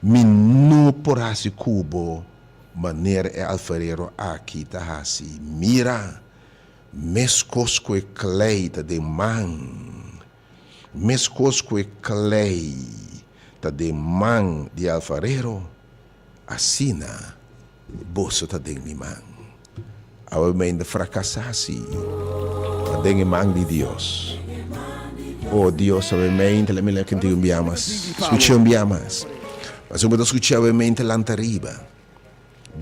Mi no por hasi ku bo manera e alfarero aki ta hasi. Mira, meskos ku e klei ta den man, meskos ku e klei ta den man di e alfarero, asina Boso ta den mi man. Awe mi ainda frakasá, sí, ma den e man di Dios. O Dios, awe mi ainda la mi la kenti un bia mas. Skuch'é un bia mas. Pasobra bo ta skuch'é awe mi ainda lanta riba.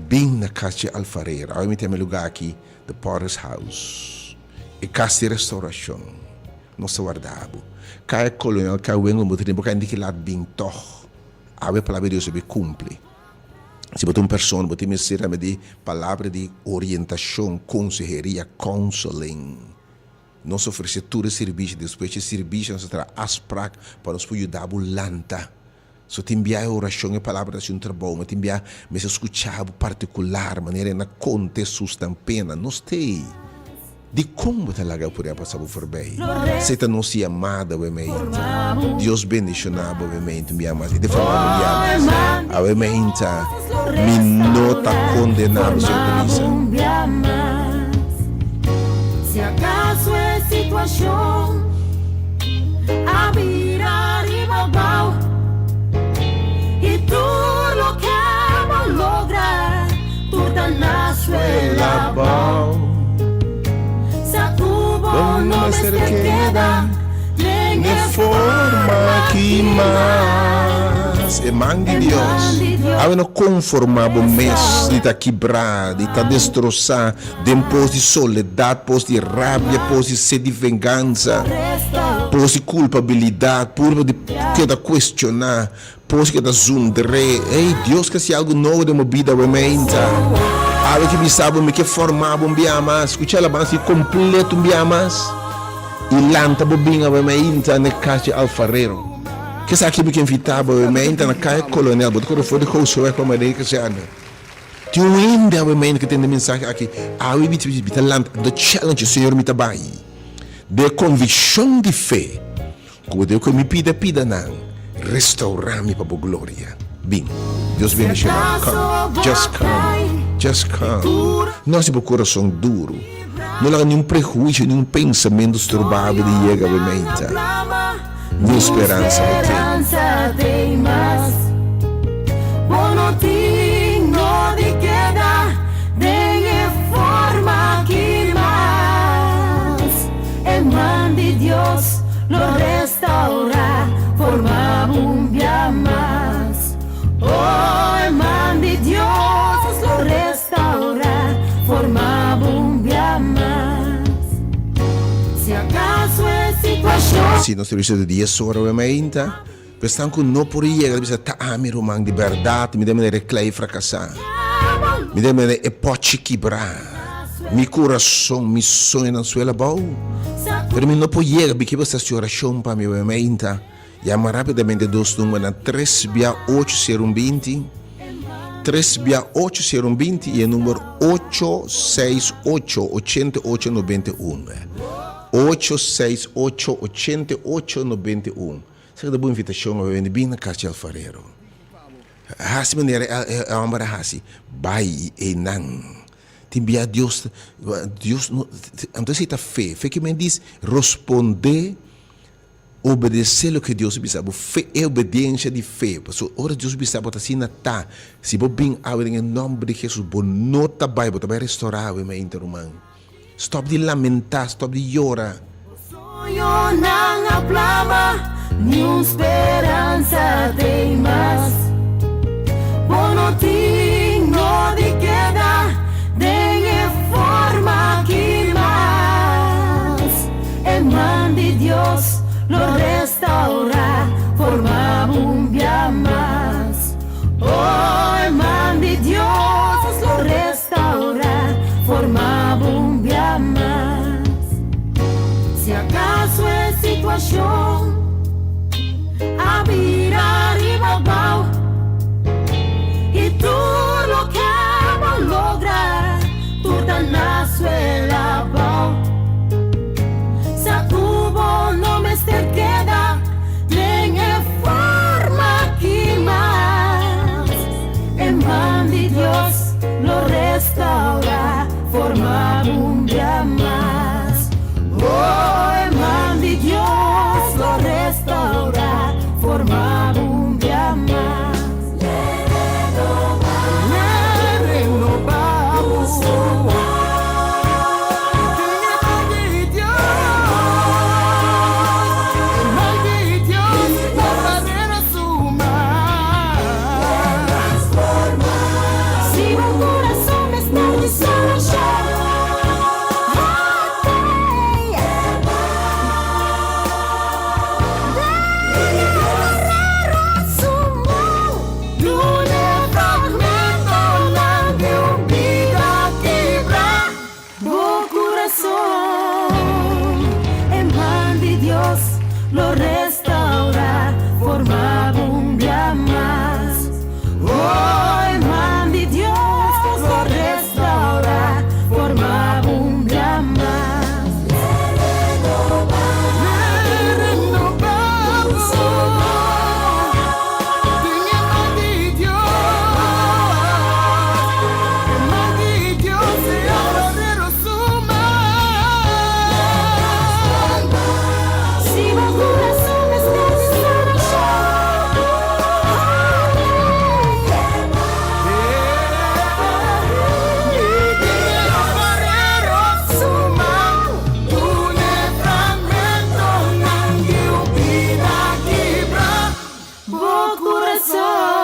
Bin na kas dje alfarero. Awe mi ta yama e lugá aki The Potter's House, e kas di restaurashon. Nos ta warda bo. Kaya Kolonel, kaya Wengo, bo ta den bo kaya di ki lat bin tòg. Awe palabra di Dios a bin kumpli. Si bo ta un persona, bo tin mester tambe di palabra di orientashon, konseheria, counseling. Nos ofresé tur e sirbishi. Despues di e sirbishi nos ta traha afsprak pa nos por yuda bo lanta. So tin bia e orashon, e palabra ta hasi un trabou, ma tin bia mester skucha bo partikular manera e na konta e susnan pena. Nos ta ei. Dikon bo ta laga por e a pasa bo forbei? Esei ta nos yamada awe meinta. Dios bendishoná bo awe meinta un bia mas i te forma bo un bia mas. Awe meinta mi no ta kondená bo, Señor ta bisa. Bo no mester keda den e forma aki mas. E man di Dios. Awe no konformá bo mes di ta kibrá, di ta destrosá den pos di soledat, pos di rabia, pos di sed di vengansa, pos di kulpabilidat, purba di keda kuestioná. Pos ke ta zundr'é. Ey, Dios ke hasi algu nobo den bo bida awe meinta. Awe ke bisa bo mi ke forma bo un bia mas. Skucha alabansa di kompleto un bia mas. I lanta bo bin awe meinta na e kas di alfarero. Kesaki mi ke invita bo awe meinta na Kaya Kolonel. Bo ta kore for di Goudseweg pa Maria Kazerne. Tin un hende awe meinta ke tende mensahe aki. Awe mi ta lanta. Mi ta challenge Señor mi ta bai. Den e konvikshon di fe. Ku bo debe ku mi pida pida nan, restaurá mi pa bo gloria. Bin. Dios bendishoná. Come. Just come. Just come. No hasi bo kurason duru. No laga niun prehuisio, niun pensamentu stroba bo di yega bo meta. Niun speransa bo tin. E man di Dios lo restaurá forma un bia mas. Oh, e man di Dios lo restaurá forma un bia mas. Si acaso e situacion. Si nos servicio ta dies ora awe mainta, pero esnan cu no por yega ta bisa ta ami ruman di berdad mi den manera e klei fracasa, mi den manera e pochi kibra, mi curason, mi soñonan suela abou, pero mi no por yega, mi ke bo sa haci oracion pa mi awe mainta, yama rapidamente dos numbernan tres bia ocho sero un binti, tres bia ocho sero un binti y e number ocho seis ocho ochenta y ocho noventa y un. Ocho seis ocho ochenta i ocho nobenta i un. Esaki ta bo invitashon awe bini bin na kas di alfarero. Hasi manera e e homber a hasi, bai i einan. Tin bia Dios Dios no anto esei ta fe. Fe ke men dis rospondé, obedesé loke Dios a bisa bo. Fe e obediensia di fe. Pasobra ora Dios bisa bo ta asina ta. Si bo bin awe den e nomber di Jesus bo no ta bai, bo ta bai restorá awe mainta ruman. Stop di lamentá, stop di yora. Bo soñonan a plama, niun speransa t'ei mas. Bo no tin no di keda den e forma aki mas. E man di Dios lo restaurá forma bo un bia mas. Oh, e man di Dios lo restaurá. Restaurá, forma bo un bia mas. Si acaso e situacion a bira riba abao y tur loke bo logra tur ta na suela abao, sa cu bo no mester keda den e forma aki mas. E man di Dios lo restaurá forma un bia mas. Oh, e man di Dios lo restaurá forma un. lo restaurá, forma bo un bia mas. Oh, e man di Dios lo restaurá, forma bo un bia mas. Renobá bo den e man di Dios. E man di Dios e verdadero su man. Si bo kurason mester di sanashon. Su man, dun'é fragmentonan di un bida kibrá. Bo kurason,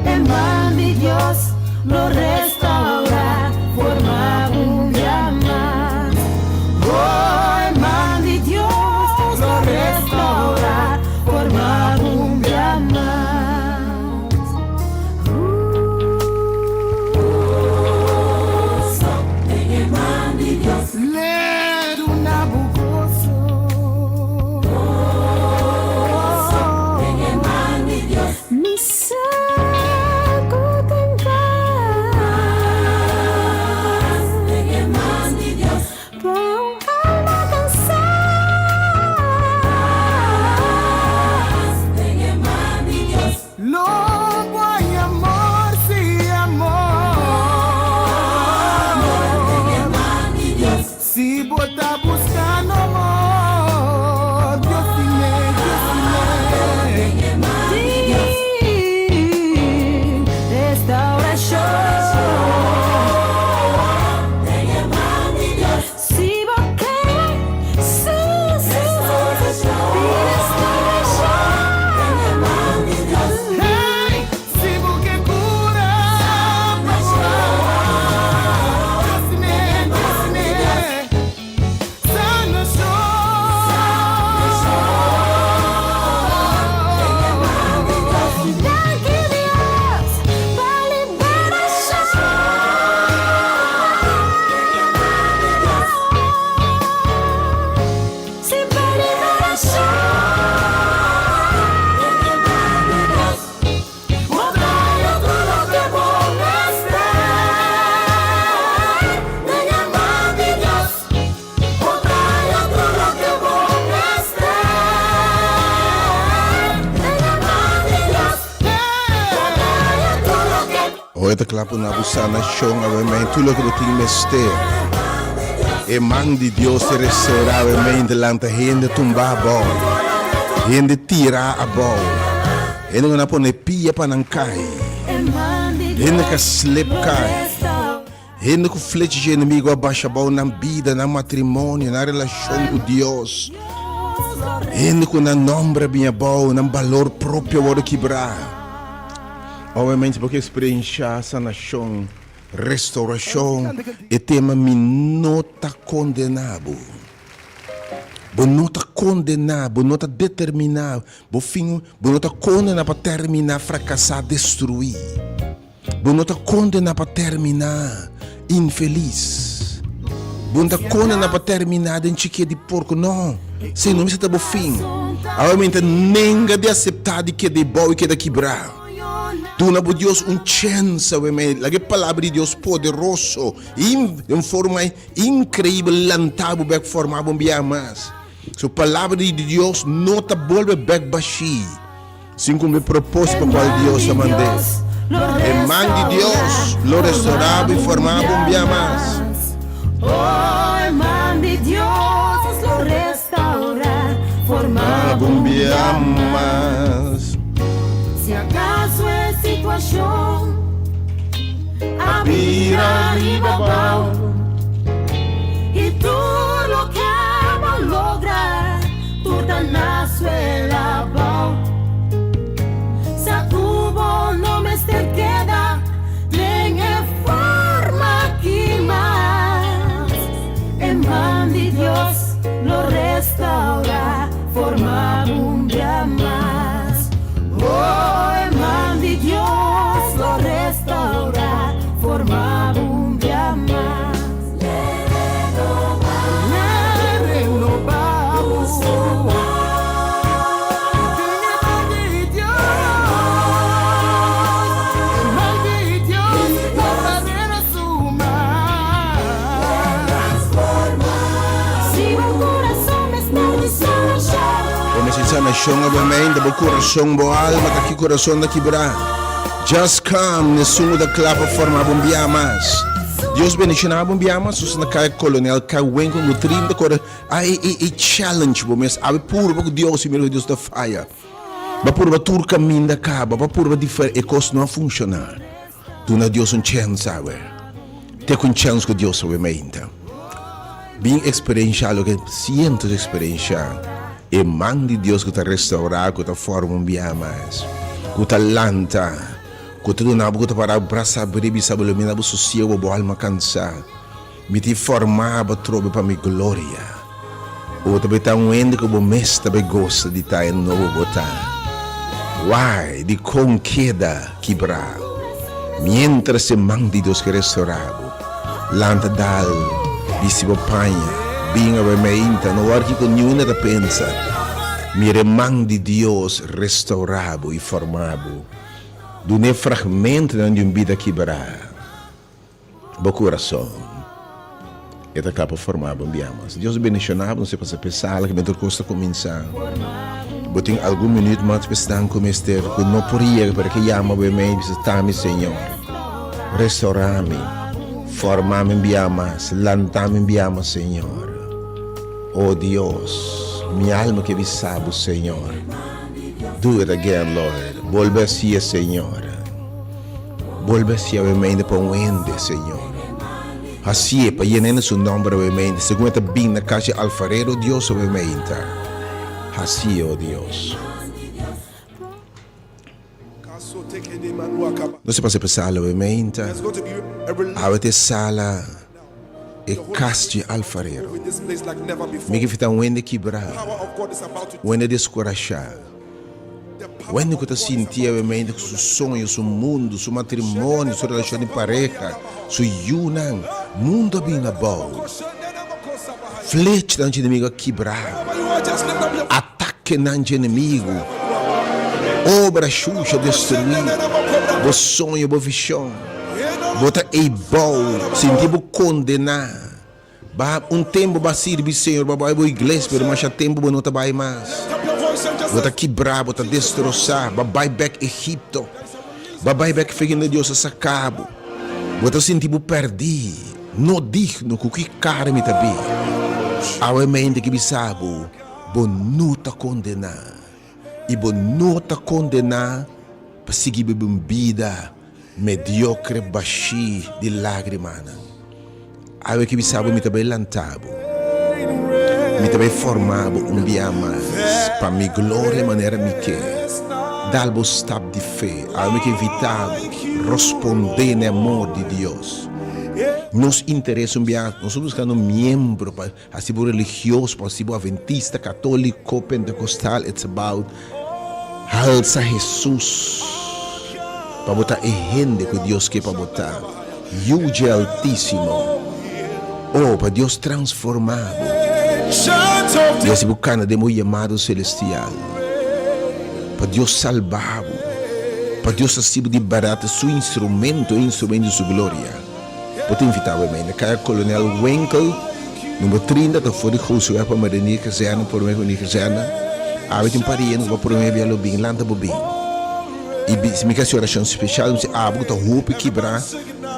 e man di Dios lo restaurá, forma bo un bia mas. Oh, e man di Dios lo restaurá, forma bo un bia mas. L'e duna bo goso. Mi sa ku tin pas pa un alma kansá. Lo bo haña amor, sí, amor. Si bo ta buskando amor, Dios tin, Dios tin. Di restaurashon. Si bo ke su, su, su, di restaurashon. Hey, si bo ke kura, Dios tin, Dios tin. Sanashon. Danki Dios pa liberashon. Si pa liberashon. Bo ta haya tur loke bo mester. Den e man di Dios. Bo ta haya tur loke bo mester. Den e man di Dios. Bo ta haya tur loke Oi ta kla pa duna bo sanashon awe mainta tur loke bo tin mester. E man di Dios ta restaurá awe mainta lanta hende tumbá abou, hende tirá abou, hende ku nan pone pia pa nan kai, hende ku a slip kai, hende ku flecha dje enemigo a basha abou nan bida, nan matrimonio, nan relashon ku Dios, hende ku nan nòmber a bini abou, nan balor propio a wòrdu kibrá. Obviamente bo ke eksperenshá sanashon, restaurashon, e tema mi no ta kondená bo. Bo no ta kondená, bo no ta determiná bo fin, bo no ta kondená pa terminá frakasá, destruí. Bo no ta kondená pa terminá infelis. Bo no ta kondená pa terminá den chikia di porko, no. Esei no mester ta bo fin. Obviamente nenga di aseptá di keda ebou i keda kibrá. Duna bo Dios un chèns awe. Laga e Palabra di Dios poderoso i den forma inkreibel lanta bo bèk, forma bo un biaha mas. So Palabra di Dios no ta bolbe bèk bashí sin kumpli e propósito pa kual Dios a mand'é. E man di Dios lo restorá bo i forma bo un biaha mas. Oh, e man di Dios lo restaurá, forma bo un biaha mas. Si akaso e situashon a bira riba abou i tur loke bo logra tur ta na suela abou. Sa ku bo no mester keda den e forma aki mas. E man di Dios lo restaurá, forma bo un bia mas. Oh, e man di Dios lo restaurá, forma bo un bia mas. Renobá bo. animashon obviamente, bo kurason, bo alma ta ki kurason ta kibrá. Just come, nesun ku ta kla pa forma bo un bia mas. Dios bendishoná bo un bia mas, nos na kaya Kolonel Kawenko ku 30 kore a e e e challenge bo mes awe purba ku Dios i mira ku Dios ta faya. Bo a purba tur kaminda kaba, bo a purba difer e kos no a funshoná. Duna Dios un chèns awe. Tek un chèns ku Dios awe mainta. Bin eksperenshá loke sientos eksperenshá. E man di Dios ku ta restourá, ku ta forma un bia mas, ku ta lanta, ku ta duna bo ku ta para brasa abrí bisa bo lo mina bo sosiego, bo alma kansá. Mi tin formá bo atrobe pa mi gloria. Bo ta bai ta un hende ku bo mes ta bai gosa di ta e nobo bo ta. Why? Dikon keda kibrá? Miéntras e man di Dios ke restorá bo, lanta dal, bisti bo paña, bin awe meinta, no wòrdi kiko niun hende ta pensa. Mira e man di Dios restourá bo i formá bo. Dun'é fragmentonan di un bida kibrá. Bo kurason e ta kla pa forma bo un bia mas. Dios bendiciona bo, no se pasa p'e sala ku tur kos ta kuminsá. Bo tin algun minüt mas pa esnan ku mester ku no por yega pero ke yama bo e mei bisa ta mi Señor. Restaurá mi, forma mi un bia mas, lanta mi un bia mas Señor. Oh Dios, mi alma ke bisa bo Señor. Do it again Lord, bolbe hasié Señor. Bolbe hacié awe mente pa un hende, Señor. Hacié pa yena hende su nomber awe mente, segun e ta bin na cas di alfarero, Dios, awe mente. Hacié, oh Dios. Nos ta pasa pa sala awe mente. Awe ta e sala, e cas di alfarero. Mi ke fita un hende kibrá, un hende descorashá. Wende ku ta sinti awemente ku su soño, su mundu, su matrimonio, su relashon di pareha, su yunan, mundu a bin abou. Flechnan dje enemigu a kibra, atakenan dje enemigu, obra shusha destruí bo soño, bo vishon. Bo ta eibou, sinti bo kondená. Ba un tempu bo a sirbi Señor, bo a bai bo iglesia, pero masha tempu bo no ta bai mas. Bo ta kibrá, bo ta destrosá, bo a bai bèk Egipto, bo a bai bèk fe kende Dios a saká bo. Bo ta sinti bo pèrdí, no digno, ku ki kara mi ta bin? Awe mente ki bisa bo, bo no ta kondená, i bo no ta kondená pa sigui biba un bida mediokre bashí di lágrimanan. Awe ki bisa bo mi ta bai lanta bo, mi ta bai forma bo un bia mas pa mi gloria manera mi ke. Dal bo stap di fe. Awe mi ke invita bo rosponde na e amor di Dios. Nos interes un bia, nos ta buskando miembro pa hasi bo religioso, pa hasi bo aventista, katoliko, pentekostal, it's about halsa Hesus pa bo ta e hende ku Dios ke pa bo ta. Yu dje Altísimo. Oh, pa Dios transformá bo i hasi bo kana den bo yamado selestial. Pa Dios salbá bo. Pa Dios hasi bo di bèrdat su instrumento, e instrumento di su gloria. Bo ta invitá bo na Kaya Kolonel Winkel, number 30, ta for di Goseweg pa Marinier Kazerne, promé ku Marinier Kazerne. Awe tin pariente ku pa promé bia lo bin, lanta bo bin. I si mi ke hasi orashon speshal, mi si abo ku ta hopi kibrá,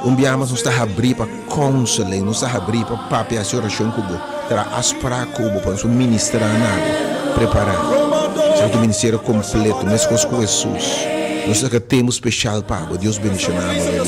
un biaha mas nos ta habrí pa counseling, nos ta habrí pa papia hasi orashon ku bo, traha afsprak ku bo pa nos por ministrá na bo. Prepará. Esaki ta un ministerio kompleto, meskos ku Hesus. Nos ta saka tempu speshal pa bo. Dios bendishoná bo.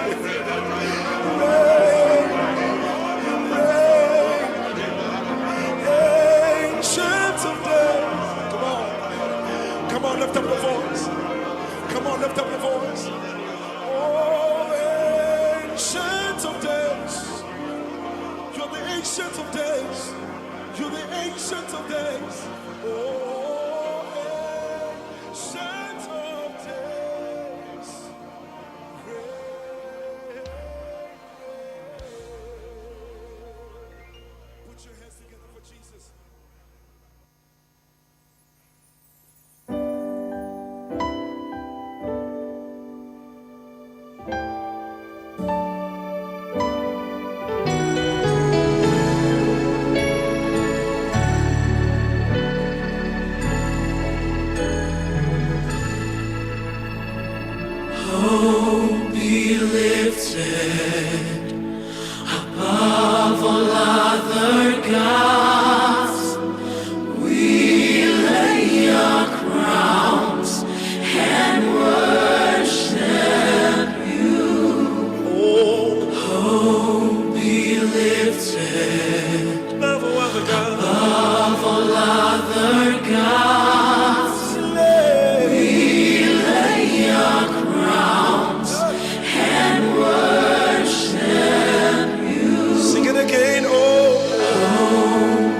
Rei, Rei, Ancient of Days. Come on. Come on, lift up your voice. Come on, lift up your voice. Oh, ancient of days. You're the ancient of days. You're the ancient of days. Oh, ancient of days. Put your hands together for Jesus. Be lifted above all other gods. We lay our crowns and worship you. Oh, be lifted Above all other gods. above all other gods. We lay our crowns and worship you. Sing it again. Oh,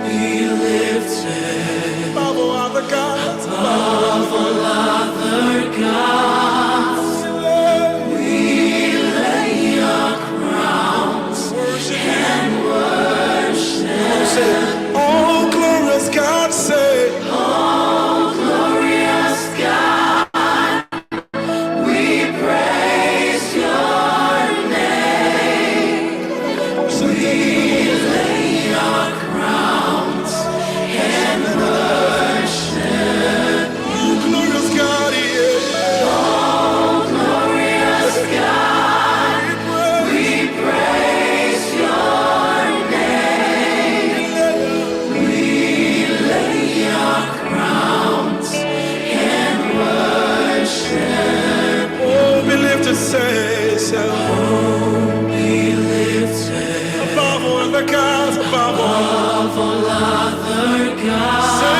Be lifted above all other gods. above all other gods. We lay our crowns Worship and worship. Say, oh, glorious God, say. Oh, glorious God, we praise your name. We lay our crowns and worship. Oh, glorious God, yeah. Oh, glorious God, we praise your name. We lay our crowns and worship. Oh, be lifted, say, say. Oh, be lifted Above all other gods, above all. above all other gods. Say,